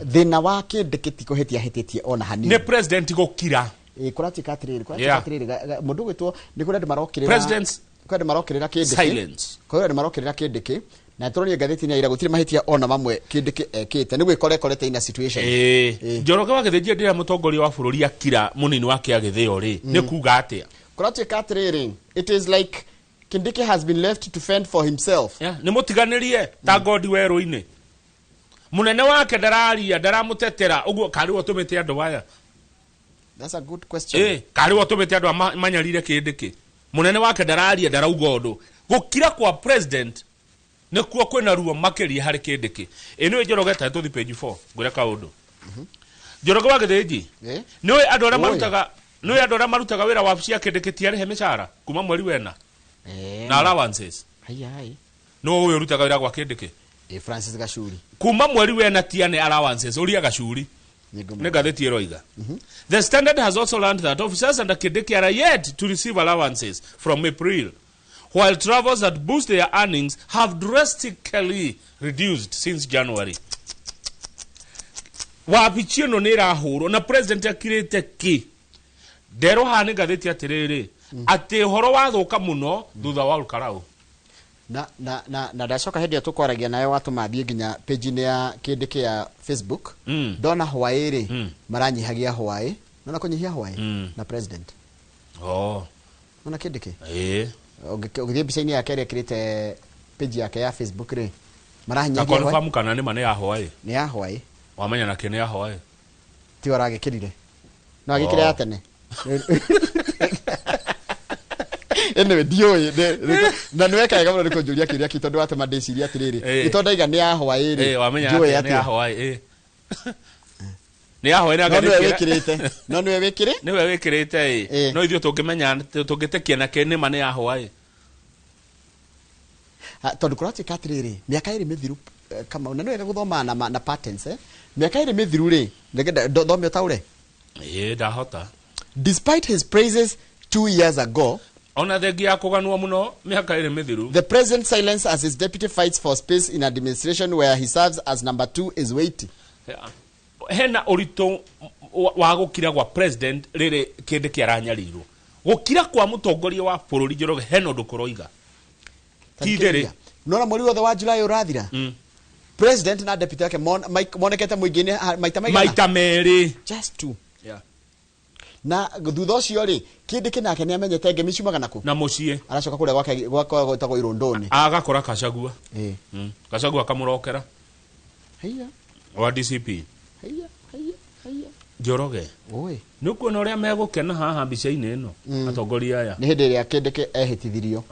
thĩna wa kĩndĩkĩ ti kũhĩtia hĩtĩtie ona hanini. Nĩ president gũkira. Ĩĩ, kũratuĩka atĩrĩrĩ, kũratuĩka atĩrĩrĩ, mũndũ ũgwĩtwo nĩ kũrĩ andũ marokĩrĩra President's kũrĩ andũ marokĩrĩra kĩndĩkĩ. silence. Kũrĩ andũ marokĩrĩra kĩndĩkĩ na tũronire ngathĩti-inĩ ya ira gũtirĩ mahĩtia ona mamwe kĩndĩkĩ ekĩte, nĩ gwĩkora ekorete ina situation. Ĩĩ. Njoroge wa Gĩthĩnjia, ndĩra mũtongoria wa bũrũri akira mũnini wake agĩthĩo rĩ, nĩ kuga atĩa? Kũratuĩka atĩrĩrĩ, it is like Kindiki has been left to fend for himself. Yeah, nĩ mũtiganĩrie ta ngondi werũ-inĩ, mũnene wake ndararia, ndaramũtetera ũguo. Karĩ we ũtũmĩte andũ aya? That's a good question. Ĩ, karĩ we ũtũmĩte andũ aya manyarire kĩndĩkĩ? Mũnene wake ndararia, ndarauga ũndũ. Gũkira kwa president nĩkuo kwĩna ruo makĩria harĩ kĩndĩkĩ. Ĩ nĩwe Njoroge, ta tũthi page 4 ngwĩre kaũndũ. Njoroge wa Gĩthĩnji, nĩũĩ andũ arĩa Oi. marutaga, nĩũĩ andũ arĩa marutaga wĩra wabici ya kĩndĩkĩ ti arĩhe mĩcara kuma mweri wena na allowances? Haya hai. Nĩ ũĩ ũrutaga wĩra gwa kĩndĩkĩ? Francis Gachuri. Kuma mweri wena tiane allowances, ũria Gacuri. Nĩ Nĩ ngathĩti ĩroiga, The Standard has also learned that officers under Kindiki are yet to receive allowances from April, while travels that boost their earnings have drastically reduced since January. Wabici ĩno nĩ ĩrahũrwo na president akirĩte kĩ nderwo haha nĩ ngathĩti atĩrĩrĩ, atĩ ũhoro wathũka mũno thutha wa Olkarau. Na ndacoka hĩndĩ ĩyo tũkwaragia nayo watũma thiĩ nginya page-inĩ ya kĩndĩkĩ ya Facebook. Ndona hwaĩ rĩ, maranyihagia hwaĩ, nona kũnyihia hwaĩ na president. Nona kĩndĩkĩ ũgĩthiĩ mbica-inĩ yake ĩrĩa ĩkĩrĩte page yake ya Facebook rĩ, Ta maranyihagia hwaĩ. Confirm kana nĩ ma nĩ ya hwaĩ. Nĩ ya hwaĩ. Wamenya nakĩ nĩ ya hwaĩ? Tiwe aragĩkĩrire, no agĩkĩre ya tene. Anyway, ndiũĩ na nĩ weka wega mũno nĩ kũnjũria kĩũria kĩu, tondũ watũma ndĩcirie atĩrĩrĩ, nĩ tondũ ndaiga nĩ ya hwaĩ rĩ, Wamenya njũĩ atĩa nĩ ya atĩa. hwaĩ? Nĩ ya hwaĩ na No nĩwe ngathĩti wĩkĩrĩte, no nĩwe wĩkĩrĩ. Nĩwe wĩkĩrĩte ĩ, no ithuĩ tũngĩmenya tũngĩtĩkia na kĩ nĩma nĩ ya hwaĩ? Ah, tondũ kũratuĩka atĩrĩrĩ, mĩaka 2 mĩthiru, Kamau, na nĩ wega gũthoma na patterns, eh? Mĩaka 2 mĩthiru rĩ, nĩgetha thome ũtaũre. Ĩ, ndahota. Despite his praises 2 years ago, Ona thengia ya kũganwo mũno mĩaka 2 mĩthiru, the present silence as his deputy fights for space in administration where he serves as number two is weighty. Hena ũritũ wa gũkira gwa president rĩrĩ kĩndĩ kĩaranyarirwo. Gũkira kwa mũtongoria wa bũrũri, Njoroge, hena ũndũ kũroiga ti thĩrĩ. Nona mweri wothe wa July ũrathira, president na deputy yake monekete mũingĩ-inĩ maita maigana? Maita merĩ. Just two. Na thutha ũcio rĩ, kĩndĩ kĩnake nĩ amenyete ngemi ciumaga nakũ. Na mũciĩ. Aracoka kũrĩa gwake gwakwa gwĩtagwo Irũndũni. Agakora Kacagua. Kacagua akamũrokera. Haiya. Wa DCP. Haiya, haiya, haiya. Njoroge, Oi. nĩ ũkuona ũrĩa megũkena haha mbica-inĩ ĩno atongoria aya? Nĩ hĩndĩ ĩrĩa kĩndĩ ehĩtithirio.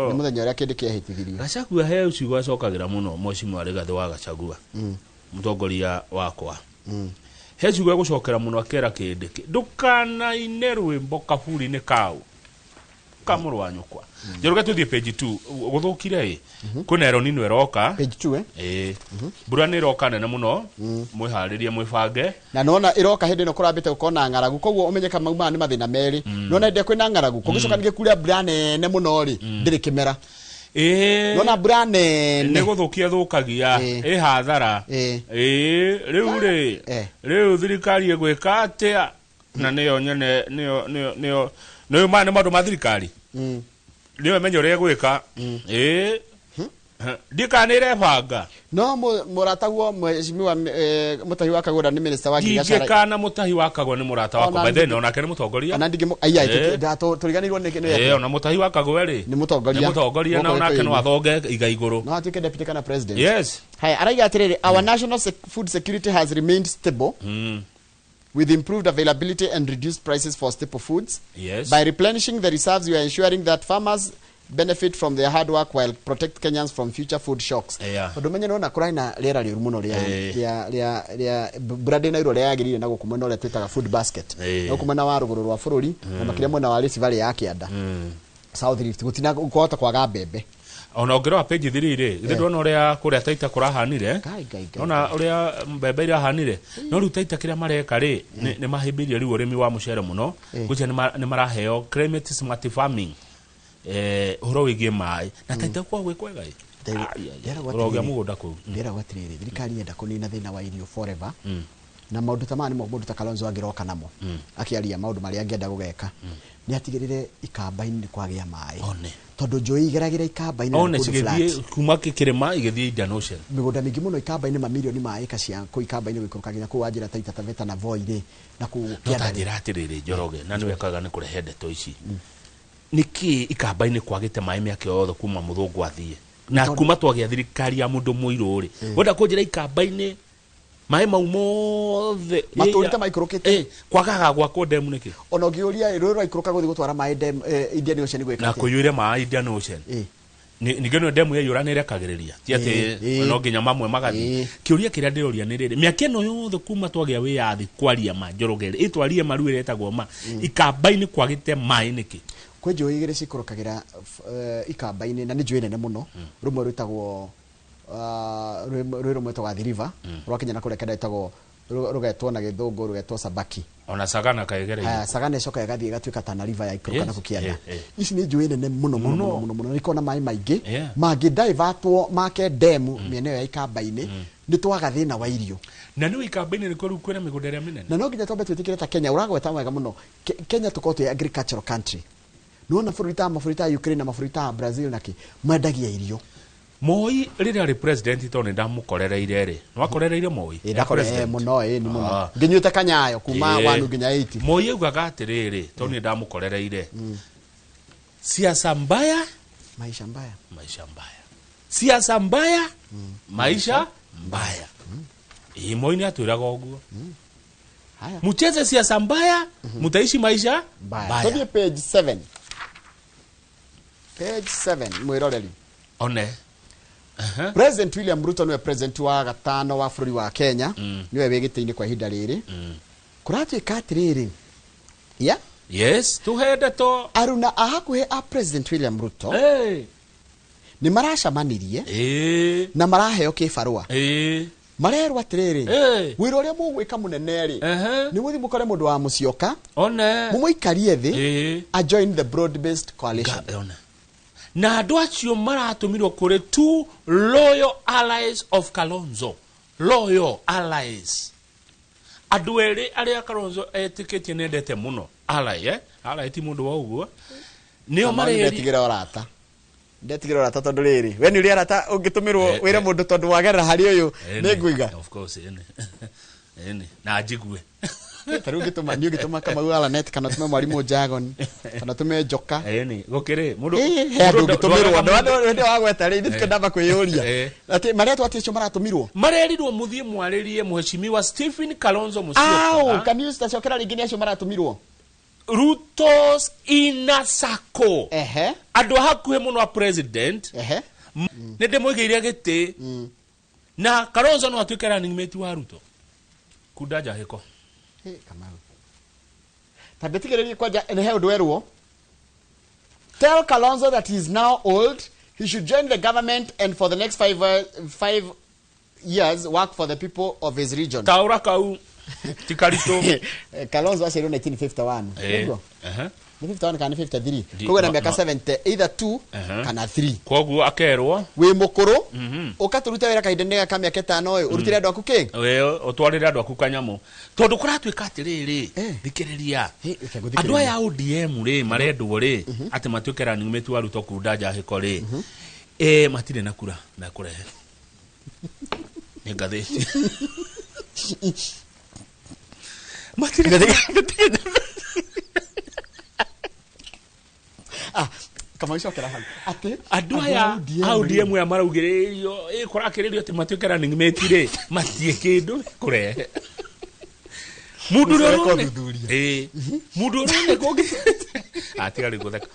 Nĩ mũthenya ũrĩa kĩndĩ kĩehĩtithirio. Gacagua he ciugo acokagĩra mũno, mheshimiwa Rigathĩ wa Gachagua, mũtongoria wakwa. He ciugo egũcokera mũno, akera kĩndĩ ndũkanaine rwĩmbo kaburi-inĩ kau kamũrũ wa nyũkwa. Njoroge, tũthiĩ page 2. Gũthũkire ĩ, kwĩna El Nino ĩroka. Page 2, eh? Ĩ, mbura nĩ ĩroka nene mũno, mwĩharĩrie, mwĩbange. Na nona ĩroka hĩndĩ ĩno kũrambĩte gũkorwo na ng'aragu, koguo ũmenye kama maumaga nĩ mathĩna merĩ. Nona hĩndĩ ĩrĩa kwĩna ng'aragu kũgĩcoka ningĩ kuura mbura nene mũno rĩ, ndĩrĩ kĩmera. Nona mbura nene Nĩ gũthũkia thũkagia. Ĩ hathara. Ĩ, rĩu rĩ, rĩu thirikari ĩgwĩka atĩa? Na nĩyo nyene, nĩyo nĩyo nĩyo nĩyo maya nĩ maũndũ ma thirikari. Nĩyo ĩmenye ũrĩa ĩgwĩka. Ĩ, ndikana nĩ ĩrebanga. No mũrataguo mheshimiwa Mutahi wa Kagũra nĩ minister wa ngirigacara. Ndingĩkana Mũtahi wa Kagwe nĩ mũrata wakwa. Ona By then onake nĩ mũtongoria. Ona ndingĩ aiya, tũriganĩirwo nĩ Ona Mũtahi wa Kagwe rĩ, Nĩ mũtongoria. nĩ mũtongoria na Gũkũ onake no Gĩkũyũ-inĩ. athonge iga igũrũ. No atuĩke deputy kana president. Yes. Haya, araiga atĩrĩrĩ, our national food security has remained stable. with improved availability and reduced prices for staple foods. Yes. By replenishing the reserves, we are ensuring that farmers benefit from their hard work while protect Kenyans from future food shocks. Yeah. Tondũ menye nona kũrarĩ na rĩera rĩũru mũno rĩa Eh. rĩa rĩa rĩa mbura ndĩnairwo ũrĩa yagĩrĩire na gũkũ mwena ũrĩa twĩtaga food basket. Eh. Na gũkũ mwena wa rũgũrũ rwa bũrũri na makĩria mwena wa Rift Valley ya kĩanda. South Rift gũtina kũhota kwaga mbembe. Ona ũngĩrora page 3 rĩ, githĩ ndwona ũrĩa kũrĩa Taita kũrahanire? Ngai, Ngai, Ngai. Ona ũrĩa mbembe irahanire. No rĩu Taita kĩrĩa mareka rĩ, nĩ mahĩmbĩirie rĩu ũrĩmi wa mũcere mũno. Gwĩcia nĩ maraheo climate smart farming. Ũhoro wĩgiĩ maĩ. Na Taita kwa gwĩ kwega ĩ. Ndĩragwo Ũrogĩa atĩrĩrĩ. mũgũnda kũu. Ndĩragwo atĩrĩrĩ, thirikari yenda kũnina thĩna wa irio forever. Na maũndũ ta maya nĩmo mũndũ ta Kalonzo angĩroka namo akĩaria maũndũ marĩa angĩenda gũgeka, nĩ atigĩrĩre ikamba-inĩ nĩ kwagĩa maĩ. One. Tondũ njũĩ igeragĩra ikamba-inĩ na One nĩ kũndũ flat. cigĩthiĩ kuma kĩrĩma igĩthiĩ Indian Ocean. Mĩgũnda mĩingĩ mũno ikamba-inĩ, mamirioni ma ĩka cia kũu ikamba-inĩ gũikũrũka nginya kũu wanjĩra Taita Taveta na Voi rĩ, na kũu No kĩanda ta rĩ. njĩra atĩrĩrĩ, Njoroge, na nĩ wekaga nĩ kũrehe ndeto ici, nĩkĩ ikamba-inĩ kwagĩte maĩ mĩaka yothe kuma mũthũngũ athiĩ na kuma twagĩa thirikari ya mũndũ mũirũ rĩ? Wenda kũnjĩra ikamba-inĩ maĩ mau mothe Matũrĩte maikũrũkĩte. Kwagaga gwakwo ndemu nĩkĩ? Ona ũngĩũria rũĩ rwaikũrũka gũthiĩ gũtwara maĩ Indian Ocean gwĩka Na atĩa? kũiyũire maĩ Indian Ocean. Ningĩ no ndemu yaiyũra nĩ ĩrekagĩrĩria, ti atĩ no nginya mamwe magathiĩ. Kĩũria kĩrĩa ndĩroria nĩ rĩrĩ, mĩaka ĩno yothe kuma twagĩa wĩyathi, kwaria ma, Njoroge rĩ, ĩtwarie ma rĩu ĩretagwo ma, ikamba-inĩ kwagĩte maĩ nĩkĩ? Kwĩ njũĩ igĩrĩ cikũrũkagĩra ikamba-inĩ na nĩ njũĩ nene mũno. Rũmwe rwĩtagwo rũĩ rũmwe rwĩtagwo Athi River, rwakinya na kũrĩa kenda rwĩtagwo rũgetwo na gĩthũngũ rũgetwo Sabaki. Ona Sagana kaĩgereire. Haya, Sagana ĩcoka ĩgathiĩ ĩgatuĩka Tana River yaikũrũka na kũkĩanda. Ici nĩ njũĩ nene mũno mũno mũno mũno mũno, nĩ ikoragwo na maĩ maingĩ. Mangĩ divertwo make ndemu mĩena ĩyo ya ikamba-inĩ, nĩ twaga thĩna wa irio. Na nĩ ikamba-inĩ nĩkuo rĩu kwĩna mĩgũnda ĩrĩa mĩnene. Na no nginya twambe twĩtĩkĩre ta Kenya, ũragweta wega mũno. Kenya tũkorwo twĩ agricultural country. Nĩwona bũrũri ta mabũrũri ta Ukraine na mabũrũri ta Brazil na kĩ mendagia irio. Moi rĩrĩa arĩ president, tondũ nĩ ndamũkorereire rĩ, nĩwakorereire Moi? Ĩ, ndakore President. mũno, ĩ nĩ mũno. Ngĩnyuĩte kanyayo kuma 1 nginya 80. Moi augaga atĩrĩrĩ, tondũ nĩ ndamũkorereire, siasa mbaya, maisha mbaya, maisha mbaya, siasa mbaya, maisha mbaya. Ĩ, Moi nĩ atwĩraga ũguo. Haya. Mcheze siasa mbaya, mutaishi maisha mbaya. mbaya. Tũthiĩ page 7, page 7, mwĩroreri. One. President William Ruto niwe president wa gatano wa bũrũri wa Kenya, niwe wĩ gĩtĩ-inĩ kwa ihinda rĩrĩ. Kũratuĩka atĩrĩrĩ ya Yes, tuhe ndeto. Aruna a hakuhĩ a President William Ruto nĩ maracemanirie na maraheo kĩbarũa. Marerwo atĩrĩrĩ, wĩra ũrĩa mũgwĩka mũnene rĩ, nĩ mũthiĩ mũkore mũndũ wa Mũcioka, One. mũmũikarie thĩ a join the broad based coalition. One. Na andũ acio maratũmirwo kũrĩ two loyal allies of Kalonzo, loyal allies, andũ erĩ arĩa Kalonzo etĩkĩtie nĩendete mũno, ally, eh? Ally ti mũndũ wa ũguo, nĩo Kamau, mareri. ndetigĩra ũrata, ndetigĩra ũrata, tondũ rĩrĩ, we nĩ ũrĩ arata ũngĩtũmĩrwo wĩre mũndũ tondũ wagerera harĩ ũyũ nĩ nguiga. Of course, ĩni ĩni, na njigue. Ta rĩu ũngĩtũma niĩ, ũngĩtũma Kamau Alanet kana ũtũme mwarimũ Jagon kana ũtũme Njoka. Ĩni gũkĩrĩ mũndũ Ĩ, he andũ mũndũ ũngĩtũmĩrwo ndwagaga mũndũ. ndĩ wagweta rĩ, ithuĩ ndamba kwĩyũria atĩ marĩtwa atĩ acio maratũmirwo. Marerirwo mũthiĩ mwarĩrie mheshimiwa Stephen Kalonzo Au Musyoka. can you tacokera rĩngĩ nĩ acio maratũmirwo? Ruto's inner circle, andũ a hakuhĩ mũno a president. Nĩ ndĩmũigĩire gĩtĩ na Kalonzo no atuĩke running mate wa Ruto kunda njahĩko. Hey, Kamau, ta ndĩtigĩrĩrie kwanja nĩ he ũndũ werwo: "Tell Kalonzo that he is now old, he should join the government and for the next 5 years work for the people of his region." Taũra kau ti karitũ. Kalonzo aciarirwo 1951. Nĩguo? Ehe. Nĩ 51 kana nĩ 53? Koguo na mĩaka 70, either 2 kana 3. Koguo akerwo, wĩ mũkũrũ, ũka tũrute wĩra kahinda-inĩ ka mĩaka 5 ũyũ, ũrutĩre andũ aku kĩ. We ũtwarĩre andũ aku kanyamũ, tondũ kũratuĩka atĩrĩrĩ, thikĩrĩria, reke ngũthikĩrĩrie. andũ aya a ODM rĩ, marendwo rĩ atĩ matuĩke running mate wa Ruto kunda njahĩko rĩ, matirĩ na kura mekũrehe nĩ ngathĩti, matirĩ. Ah, Kamau, cokera hau atĩ andũ aya a ODM aya maraugĩrĩrio kũrakĩrĩrio atĩ matuĩke running mate rĩ, matirĩ kĩndũ mekũrehe. Mundu uria Ũcio urone ũthuthuria. Eh, mundu urone kũngĩ atiga rĩu gũtheka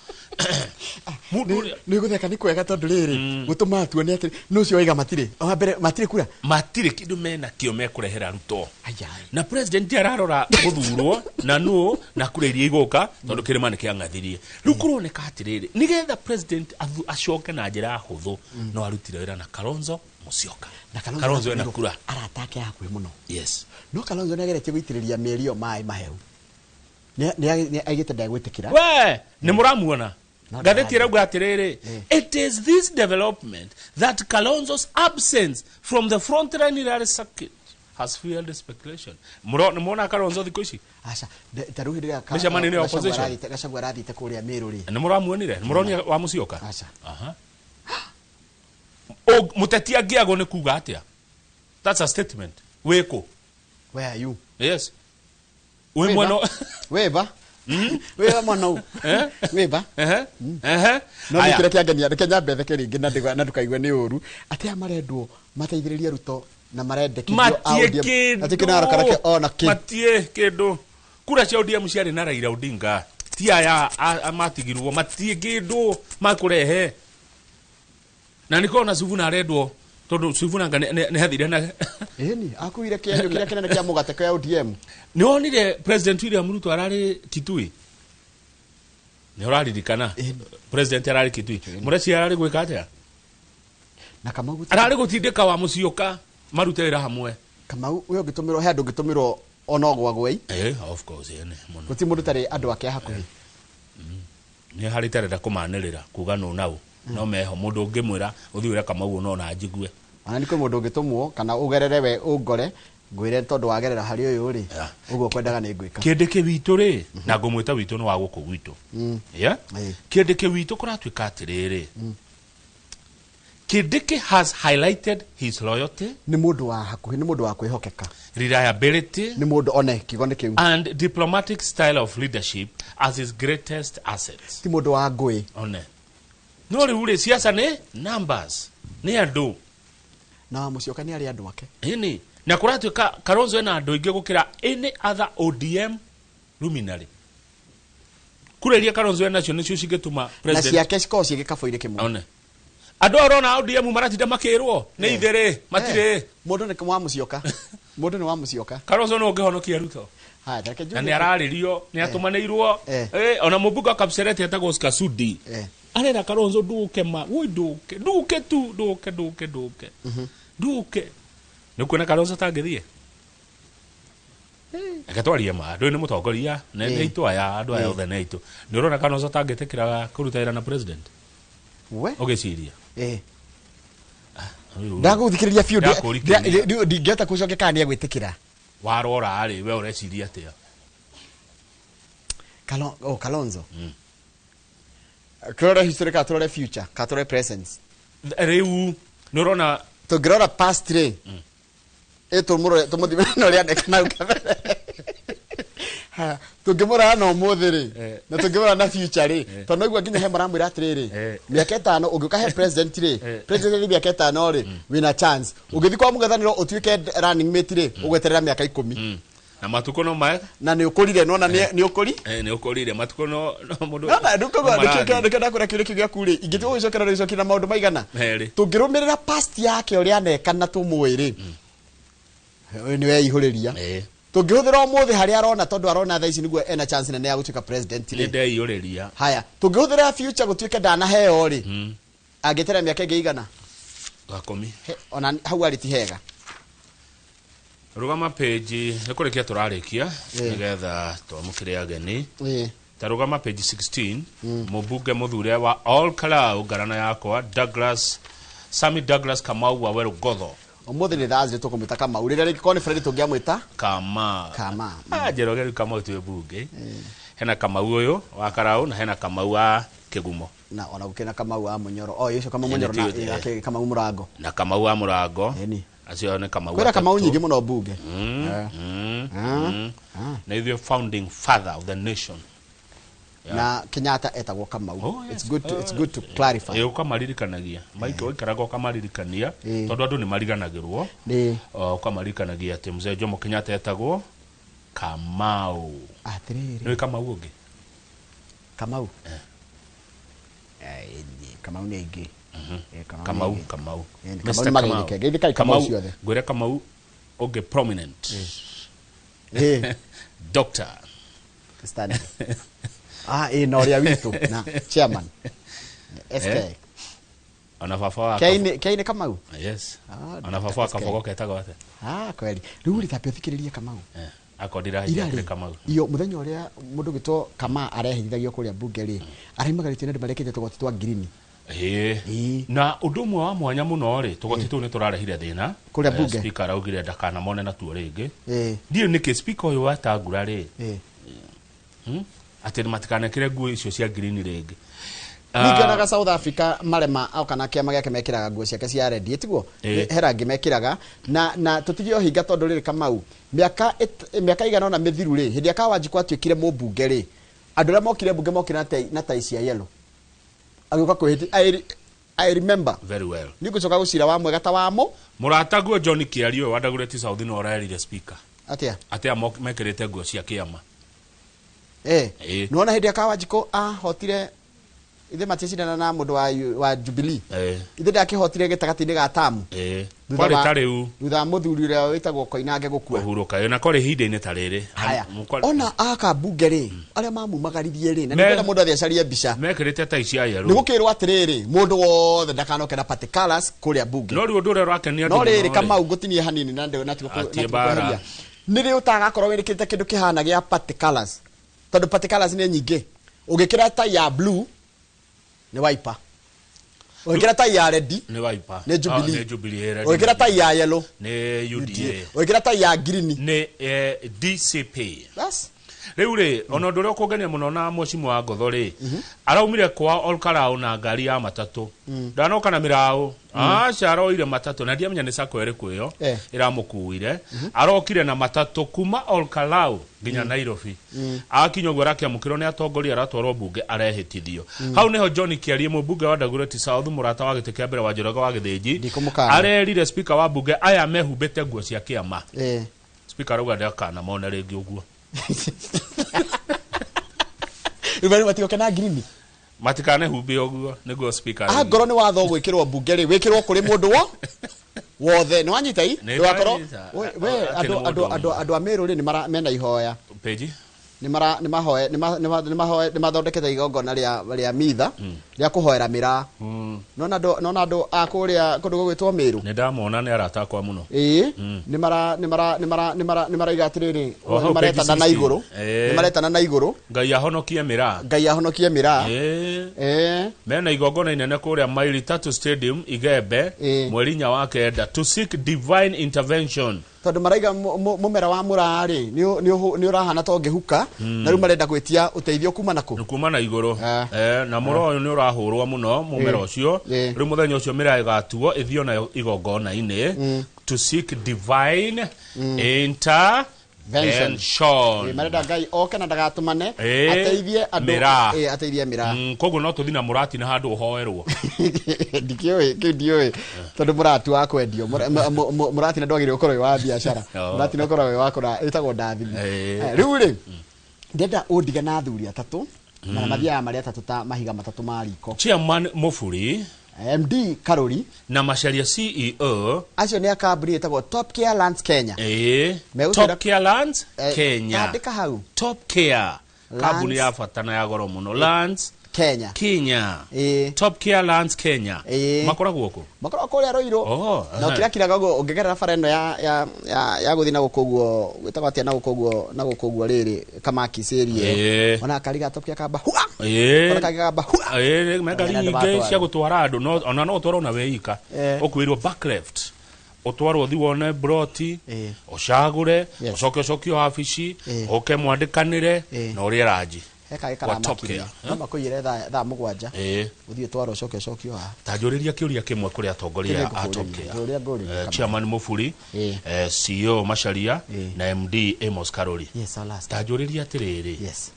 mundu uria Nä gå theka nä kwega tondå rä rä gå tå maga tuone atä nå cio waiga matirä wa mbere matirä kura. Matirĩ kĩndũ mena kĩo mekũrehera Ruto. Aya. Na president ararora gũthurwo na nũ na kura iria igũka tondũ kĩrĩma nĩ kĩang'athirie. Rĩu kũroneka atĩrĩrĩ, nĩgetha president acoke na njĩra hũthũ, no arutire wĩra na Kalonzo Musyoka. Na Kalonzo ena kura. Arata ake hakuhä må no. Yes. No Kalonzo nä ageretie gå itä rä ria mä eri ä yo maä mahehu, nä aigä te ndegwä tä kä ra. We nĩ mũramuona. No, Ngathĩti ndĩrathiĩ. ĩrauga atĩrĩrĩ, it is this development that Kalonzo's absence from the front line rally circuit has fueled speculation. Nĩ muona Kalonzo thikũ ici? Aca, ta rä u hä ndä ä rä Mĩcemanio-inĩ ya opposition. Gachagua arathiĩte kå rä a mä rå rä. Nĩ mũramuonire? Nĩ mũronire wa Musyoka? Aca. Aha. Mũteti angĩagwo nĩ kuga atĩa? That's a statement. Wĩkũ? Where are you? Yes, wĩ mwena. Wĩba wĩba mwana u. Eh? Wĩba. Ehe, ehe. No Aya. nä kä rä a kä angenia, reke nyambe theke rĩngĩ na ndũkaigue nĩ ũru atĩ aya marendwo mateithĩrĩrie Ruto na marendekithio a Matie ODM. kĩndũ. Matirĩ kĩndũ karake ona kĩ. Matie kĩndũ. Kura cia ODM ciarĩ na Raila Odinga, ti aya matigirwo. Matie kĩndũ makũrehe, na nĩkĩo ona Sifuna arendwo, tondũ Sifuna anga nĩ hathire na Ĩni akuire kĩario kĩrĩa kĩnene kĩa mũgate kĩa ODM. Nĩ wonire President William Ruto ararĩ Kitui? Nĩ ũraririkana? Ĩni. President ararĩ Kitui, mũreci ararĩ gwĩka atĩa? Na Kamau Ararĩ gũtindĩka wa Mũcioka marute wĩra hamwe. Kamau we ũngĩtũmĩrwo he andũ ũngĩtũmĩrwo ona ũgwagwei. Eh, of course, ene mũno. Gũtirĩ mũndũ tarĩ andũ ake a hakuhĩ. Nĩ harĩ tarenda kũmanĩrĩra kuga nũ nau no meho mũndũ ũngĩmwĩra ũthiĩ wĩra Kamau no na njigue. Ona nĩ kwĩ mũndũ ũngĩtũmwo kana ũgerere we ũngore ngwĩre tondũ wagerera harĩ ũyũ rĩ, ũguo kwendaga nĩ ngwĩka. Kĩndĩkĩ witũ rĩ, na ngũmwĩta witũ nĩ wa gũkũ gwitũ. Yeah? Ĩĩ. Kĩndĩkĩ witũ kũratuĩka atĩrĩrĩ, Kindiki has highlighted his loyalty, Nĩ mũndũ wa hakuhĩ, nĩ mũndũ wa kwĩhokeka. reliability Nĩ mũndũ one kiugo nĩ kĩu. and diplomatic style of leadership as his greatest assets. Ti mũndũ wa ngũĩ. One no rĩu rĩ, siasa nĩ numbers, nĩ andũ. Na wa Mũcioka nĩ arĩ andũ ake. Ĩni na kũratuĩka Kalonzo ena andũ aingĩ gũkĩra any other ODM luminary. Kura iria Kalonzo enacio nĩcio cingĩtũma Na president ciake cikoragwo ciĩ gĩkabũ-inĩ kĩmwe. One andũ aya ũrona ODM maratinda makĩrwo nĩ itherĩ matirĩ. Eh, mũndũ nĩ wa Mũcioka, mũndũ nĩ wa Mũcioka. Kalonzo no ũngĩhonokia Ruto. Haya, tareke Na njuge. nĩ ararĩrio, nĩ atũmanĩirwo. Eh. Eh, ona mũmbunge wa Kapseret etagwo Oscar Sudi arera Kalonzo ndũke, ma woi ndũke, ndũke tu, ndũke, ndũke, ndũke, ndũke. Nĩ kuona Kalonzo tangĩthiĩ? Reke twarie ma, ndũĩ nĩ mũtongoria nĩ Eh. nĩ aitũ aya, andũ aya othe nĩ aitũ. Nĩ ũrona Kalonzo tangĩtĩkĩra kũruta wĩra na president? We. Ũgĩciria. Ndagũthikĩrĩria biũ. Ndakũrikĩria. Ndingĩhota gũcokia kana nĩ egwĩtĩkĩra. Warora rĩ, we ũreciria atĩa? Oh, Kalonzo. Tũrore history kana tũrore future kana tũrore presence? Rĩu nĩ ũrona. Tũngĩrora past rĩ, ĩ tũmũrore tũmũthime na ũrĩa aneka nau kabere. Ha, tũngĩmũrora na ũmũthĩ rĩ, na tũngĩmũrora na future rĩ, tondũ noigua nginya he maramwĩra atĩrĩrĩ, mĩaka 5 ũngĩũka he president rĩ, president mĩaka 5 rĩ, wĩna chance. Ũngĩthiĩ kwa mũng'ethanĩro ũtuĩke running mate rĩ, ũgweterera mĩaka 10. Na matukũ no mae. Na nĩ ũkũrire nona nĩ ũkũri. Eh, nĩ ũkũrire matukũ no mũndũ Nona no marathiĩ. nĩkĩo ndakwĩra kĩũria kĩu gĩaku rĩ, ingĩtua gũgĩcokera rĩcokia na maũndũ maigana. Merĩ. Tũngĩrũmĩrĩra past yake ũrĩa aneka na tũmũĩ rĩ, ũyũ nĩ weihũrĩria. Tũngĩhũthĩra ũmũthĩ harĩa arona, tondũ arona thaa ici nĩguo ena chance nene ya gũtuĩka president Nĩ rĩ. ndeiyũrĩria. Haya, tũngĩhũthĩra future gũtuĩke ndanaheo rĩ, angĩtera mĩaka ĩngĩ igana? Gakũmi. Ona hau arĩ ti hega. Rũgama page, nĩ kũrĩkia tũrarĩkia nĩgetha twamũkĩre ageni. Ta rũgama page 16, mũmbunge mũthure wa All Kalau ngarana yakwa Douglas Sami Douglas Kamau wa Weru Gotho. Ũmũthĩ nĩ Thursday, tũkũmwĩta Kamau. Rĩrĩa rĩngĩkorwo nĩ Friday tũngĩamwĩta Kama. Kama. Ah, Njoroge rĩu Kamau twĩ mbunge hena Kamau ũyũ wa Karau na hena Kamau wa Kĩgumo. Na ona gũkĩrĩ na Kamau wa Mũnyoro, o ũcio Kamau Mũnyoro na Ĩĩ, nĩ Kamau Mũrango. Na Kamau wa Mũrango. Ĩni. Acio nĩ Kamau Kwĩna Kamau atatũ. nyingĩ mũno mbunge. Na ithuĩ founding father of the nation. Yeah. Na Kenyatta etagwo Kamau. Oh, yes. It's good to clarify. Ĩ, ũkamaririkanagia maike ũikaraga ũkamaririkania tondũ andũ nĩ mariganagĩrwo. Nĩ. O, ũkamaririkanagia atĩ mzee Jomo Kenyatta etagwo Kamau. Atĩrĩrĩ. Nĩ Kamau ũngĩ? Kamau. Eh, Kamau nĩ aingĩ. Eh, Kamau nĩ Kamau aingĩ. Kamau. Eh, Mr. Kamau nĩ mageithĩke. Geithĩkai Kamau ciothe. Ngwĩre Kamau ũngĩ prominent. Eh, Doctor. Stanley. Ah, ĩ na ũrĩa witũ na chairman. SK. Eh? Ona baba wa Kei nĩ Kamau. Yes. Ah, Ona baba wa SK. Kabogo ketagwo atĩa? Ah, kweli. Rĩu rĩ tambe ũthikĩrĩrie Kamau. Eh, akorwo ndirahitia Kamau. Iyo mũthenya ũrĩa mũndũ gwĩtwo Kama arehithagio kũrĩa mbunge rĩ, araimagarĩtio nĩ andũ marekĩte tũgoti twa ngirini. Ĩĩ. Ĩĩ. Na ũndũ ũmwe wa mwanya mũno rĩ, tũgoti tũu nĩ tũrarehire thĩna. Kũrĩa Eh, mbunge? Speaker araugire ndakanamone natuo rĩngĩ. Ĩĩ. Ndiũĩ nĩkĩ speaker ũyũ watangura rĩ, Ĩĩ. Atĩ matikanekĩre nguo icio cia ngirini rĩngĩ. Ningĩ onaga South Africa marema au kana kĩama gĩake mekĩraga nguo ciake cia red tiguo Ĩĩ. he rangi mekĩraga na tũtige ũhinga tondũ rĩrĩ Kamau mĩaka igana ũna mĩthiru rĩ, hĩndĩ ĩrĩa Kawanjikũ atuĩkire mũmbunge rĩ, andũ arĩa mokire mbunge mokire na tai cia yellow agĩũka kwĩhĩti. I remember. Very well. Nĩ ngũcoka gũcira wa mwega ta wamo. Mũrataguo John Kĩario ũyũ wa Dagoretti South no ũrerire speaker Atĩa? atĩ aya mekĩrĩte nguo cia kĩama. Eh. Ĩĩ. Nĩwona hĩndĩ ĩrĩa Kawanjikũ ahotire ithe matiacindana na mũndũ wa Jubilee. Ithe ndakĩhotire gĩtagatĩ-inĩ ga tamu. Thutha Kwarĩ ta rĩu. Thutha wa mũthuri ũrĩa wĩtagwo Koinange gũkua. Kũhurũka na kwarĩ ihinda-inĩ ta rĩrĩ. Haya. Ona aka mbunge rĩ, arĩa mamumagaririe rĩ, na nĩngwenda mũndũ athiĩ acarie mbica. Mekĩrĩte tai cia Nĩ yellow. gũkĩrwo atĩrĩrĩ, mũndũ wothe ndakanoke na party colours kũrĩa mbunge. No rĩu ũndũ ũrĩa ũrakenia andũ No rĩrĩ mũno rĩ, Kamau ngũtinie hanini na ndĩ na tigo Atie mbara. Nĩ rĩ ũtagakorwo wĩkĩrĩte kĩndũ kĩhana gĩa party colours. Tondũ party colours nĩ nyingĩ. Ũngĩkĩra tai ya blue nĩ Wiper. Ũngĩkĩra tai ya red nĩ Wiper. nĩ Jubilee. Ah, nĩ Jubilee, red. Ũngĩkĩra tai ya yellow nĩ UDA. Ũngĩkĩra tai ya green nĩ DCP. Bas. Rĩu rĩ, ona ũndũ ũrĩa ũkũngenia mũno na mwecimu wa ngotho rĩ, araumire kwa Olkarau na ngari ya matatũ. Ndanoka na mĩraũ. Aca aroire matatũ na ndiamenya nĩ sacco ĩrĩkũ ĩyo Eh. ĩramũkuire. Arokire na matatũ kuma Olkarau nginya Nairobi. Akinya ũguo arakĩamũkĩrwo nĩ atongoria aratwarwo mbunge arehĩtithio. Hau nĩho John Kĩarie mũmbunge wa Dagoretti South mũrata wa gĩtĩ kĩa mbere wa Njoroge wa Gĩthĩnji Ndikũmũkana. arerire speaker wa mbunge aya mehumbĩte nguo cia kĩama. Eh. Speaker arauga ndakanamone rĩngĩ ũguo. Rĩu marĩ matigoke na green. Matikanehumbe ũguo nĩguo speaker arauga. Angorwo nĩ watho gwĩkĩrwo mbunge rĩ, wĩkĩrwo kũrĩ mũndũ wo wothe. Nĩ wanyita i? Nĩ Ndũgakorwo ndanyita. we Atĩ nĩ andũ mũndũ andũ andũ a Meru rĩ nĩ mara mena ihoya. Peji? Nĩ mara nĩ mahoe nĩ ma- nĩ ma- nĩ mahoe nĩ mathondekete igongona rĩa mitha rĩa kũhoera mĩraa. Nona andũ nona andũ a kũrĩa kũndũ gũgwĩtwo Meru. Nĩ ndamona nĩ arata akwa mũno. Ĩĩ, nĩ mara nĩ mara nĩ mara nĩ mara nĩ maraiga atĩrĩrĩ, O hau nĩ maretana page na 16. igũrũ. Ĩĩ. Nĩ maretana na igũrũ. Ngai ahonokie mĩraa. Ngai ahonokie mĩraa. Ĩĩ. Ĩĩ. Mena igongona inene kũrĩa Maili Tatu Stadium Igembe Ĩĩ. mweri inya wa kenda to seek divine intervention. Tondũ maraiga mũmera wa mũraa rĩ nĩ ũrahana ta ũngĩhuka na rĩu marenda gwĩtia ũteithio kuma nakũ? Nĩ kuma na igũrũ. Ah. Na mũro ũyũ nĩ ũrahũrwo mũno mũmera ũcio. Ĩĩ. Rĩu mũthenya ũcio mĩraa ĩgatuo ĩthio nayo igongona-inĩ to seek divine intervention. Ĩĩ, marenda Ngai oke na ndagatũmane Ĩĩ. ateithie andũ Mĩraa. Ĩĩ, ateithie mĩraa. Koguo no tũthiĩ na mũratina handũ ũhoerwo. Ndikĩũĩ kĩu ndiũĩ tondũ mũratu wa kwendio mũratina ndwagĩrĩirwo gũkorwo wĩ wa biacara. Oh. Mũratina ũkoragwo wĩ wa kũra ĩtagwo ndathimi. Ĩĩ. Rĩu rĩ ndĩrenda ũndige na athuri atatũ na mathiaga marĩ atatũ ta mahiga matatũ ma riko. Chairman Mufuri MD Karori na Macharia CEO acio nĩ a kambuni ĩtagwo Top Care Lands Kenya. Ĩĩ. Megũkwĩra- Top Care Lands Kenya. Andĩka hau. Top Care kambuni Lands- ya bata na ya goro mũno Lands Kenya. Kenya. Ĩĩ. Top Care Lands Kenya. Ĩĩ. Makoragwo kũ? Makoragwo kũrĩa Ruiru. Oh, Na ũkirakiraga ũguo ũngĩgerera bara ĩno ya gũthiĩ na gũkũ ũguo gwĩtagwo atĩa na gũkũ ũguo na gũkũ ũguo rĩrĩ Kamakis area ĩyo. Ĩĩ. Ona kari ga Top Care kamba hua. Ĩĩ. Ona kangĩ kamba hua. Ĩĩ, me ngari Ona andũ nyingĩ matwara. cia gũtwara andũ no ona no ũtwarwo na wĩ ika. Ĩĩ. Ũkwĩrwo back left. Ũtwarwo ũthiĩ wone broti Ĩĩ. ũcagũre Yes. ũcoke ũcokio wabici Ĩĩ. ũke mwandĩkanĩre Ĩĩ. na ũrĩe ranji. He kangĩ Kwa Top karamakirie. Care. No makũiyĩre thaa 7. Ĩĩ. Ũthiĩ ũtwarwo ũcoke ũcokio haha. Ta njũrĩria kĩũria kĩmwe kũrĩ atongoria Kĩrĩa a Top ngũkũũria? Care. Njũria ngũũria kama. Chairman Mufuri, Ĩĩ. CEO Macharia Ĩĩ. na MD Amos Karori. Yes, I'll ask. Ta njũrĩria atĩrĩrĩ, Yes.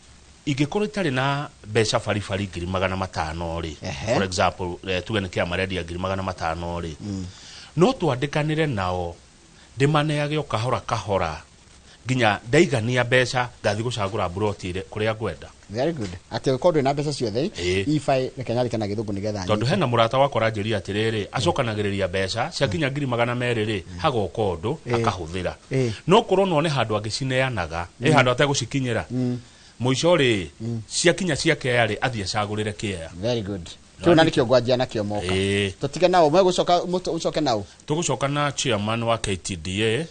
ingĩkorwo itarĩ na mbeca baribari 500,000 rĩ, Ehe. for example, tuge nĩ kĩama marendia 500,000 rĩ, no twandĩkanĩre nao ndĩmaneage o kahora kahora Nginya ndaigania mbeca ngathiĩ gũcagũra mburoti ĩrĩa kũrĩa ngwenda. Very good, atĩ ũkorwo ndwĩ na mbeca ciothe. Ĩĩ. Ibaĩ reke nyandĩke na gĩthũngũ nĩgetha Tondũ nyite. Hena mũrata wakwa aranjĩria atĩrĩrĩ, acokanagĩrĩria mbeca ciakinya 200,000 rĩ, hagoka ũndũ akahũthĩra. No korwo no one handũ angĩcineanaga, ĩ handũ ategũcikinyĩra, mũico rĩ, ciakinya cia kĩea rĩ, athiĩ acagũrĩre kĩea. Very good, kĩu na nĩkĩo ngwanjia nakĩo moka. Ĩĩ. Tũtige nao megũcoka, ũcoke nao. Tũgũcoka na chairman wa KTDA,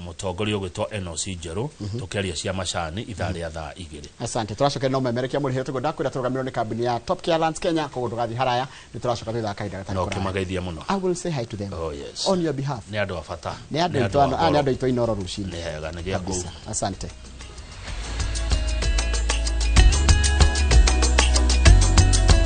mũtongoria ũgwĩtwo Enos Njerũ, tũkĩaria cia macani ithaa rĩa thaa 2. Asante, tũracoka no memerekia mũrĩhĩre tũguo ndakwĩra tũrũgamĩrĩrwo nĩ kambuni ya Top Care Lands Kenya, koguo ndũgathiĩ haraya, nĩ tũracoka thutha wa kahinda gatarĩ Na kũraya. ũkĩmageithia mũno. I will say hi to them Oh, yes. on your behalf. Nĩ andũ a bata. Nĩ andũ aitũ a ano- nĩ goro. andũ aitũ Inoro rũcinĩ. Nĩ hega nĩ gĩa kũu. Kabisa, asante.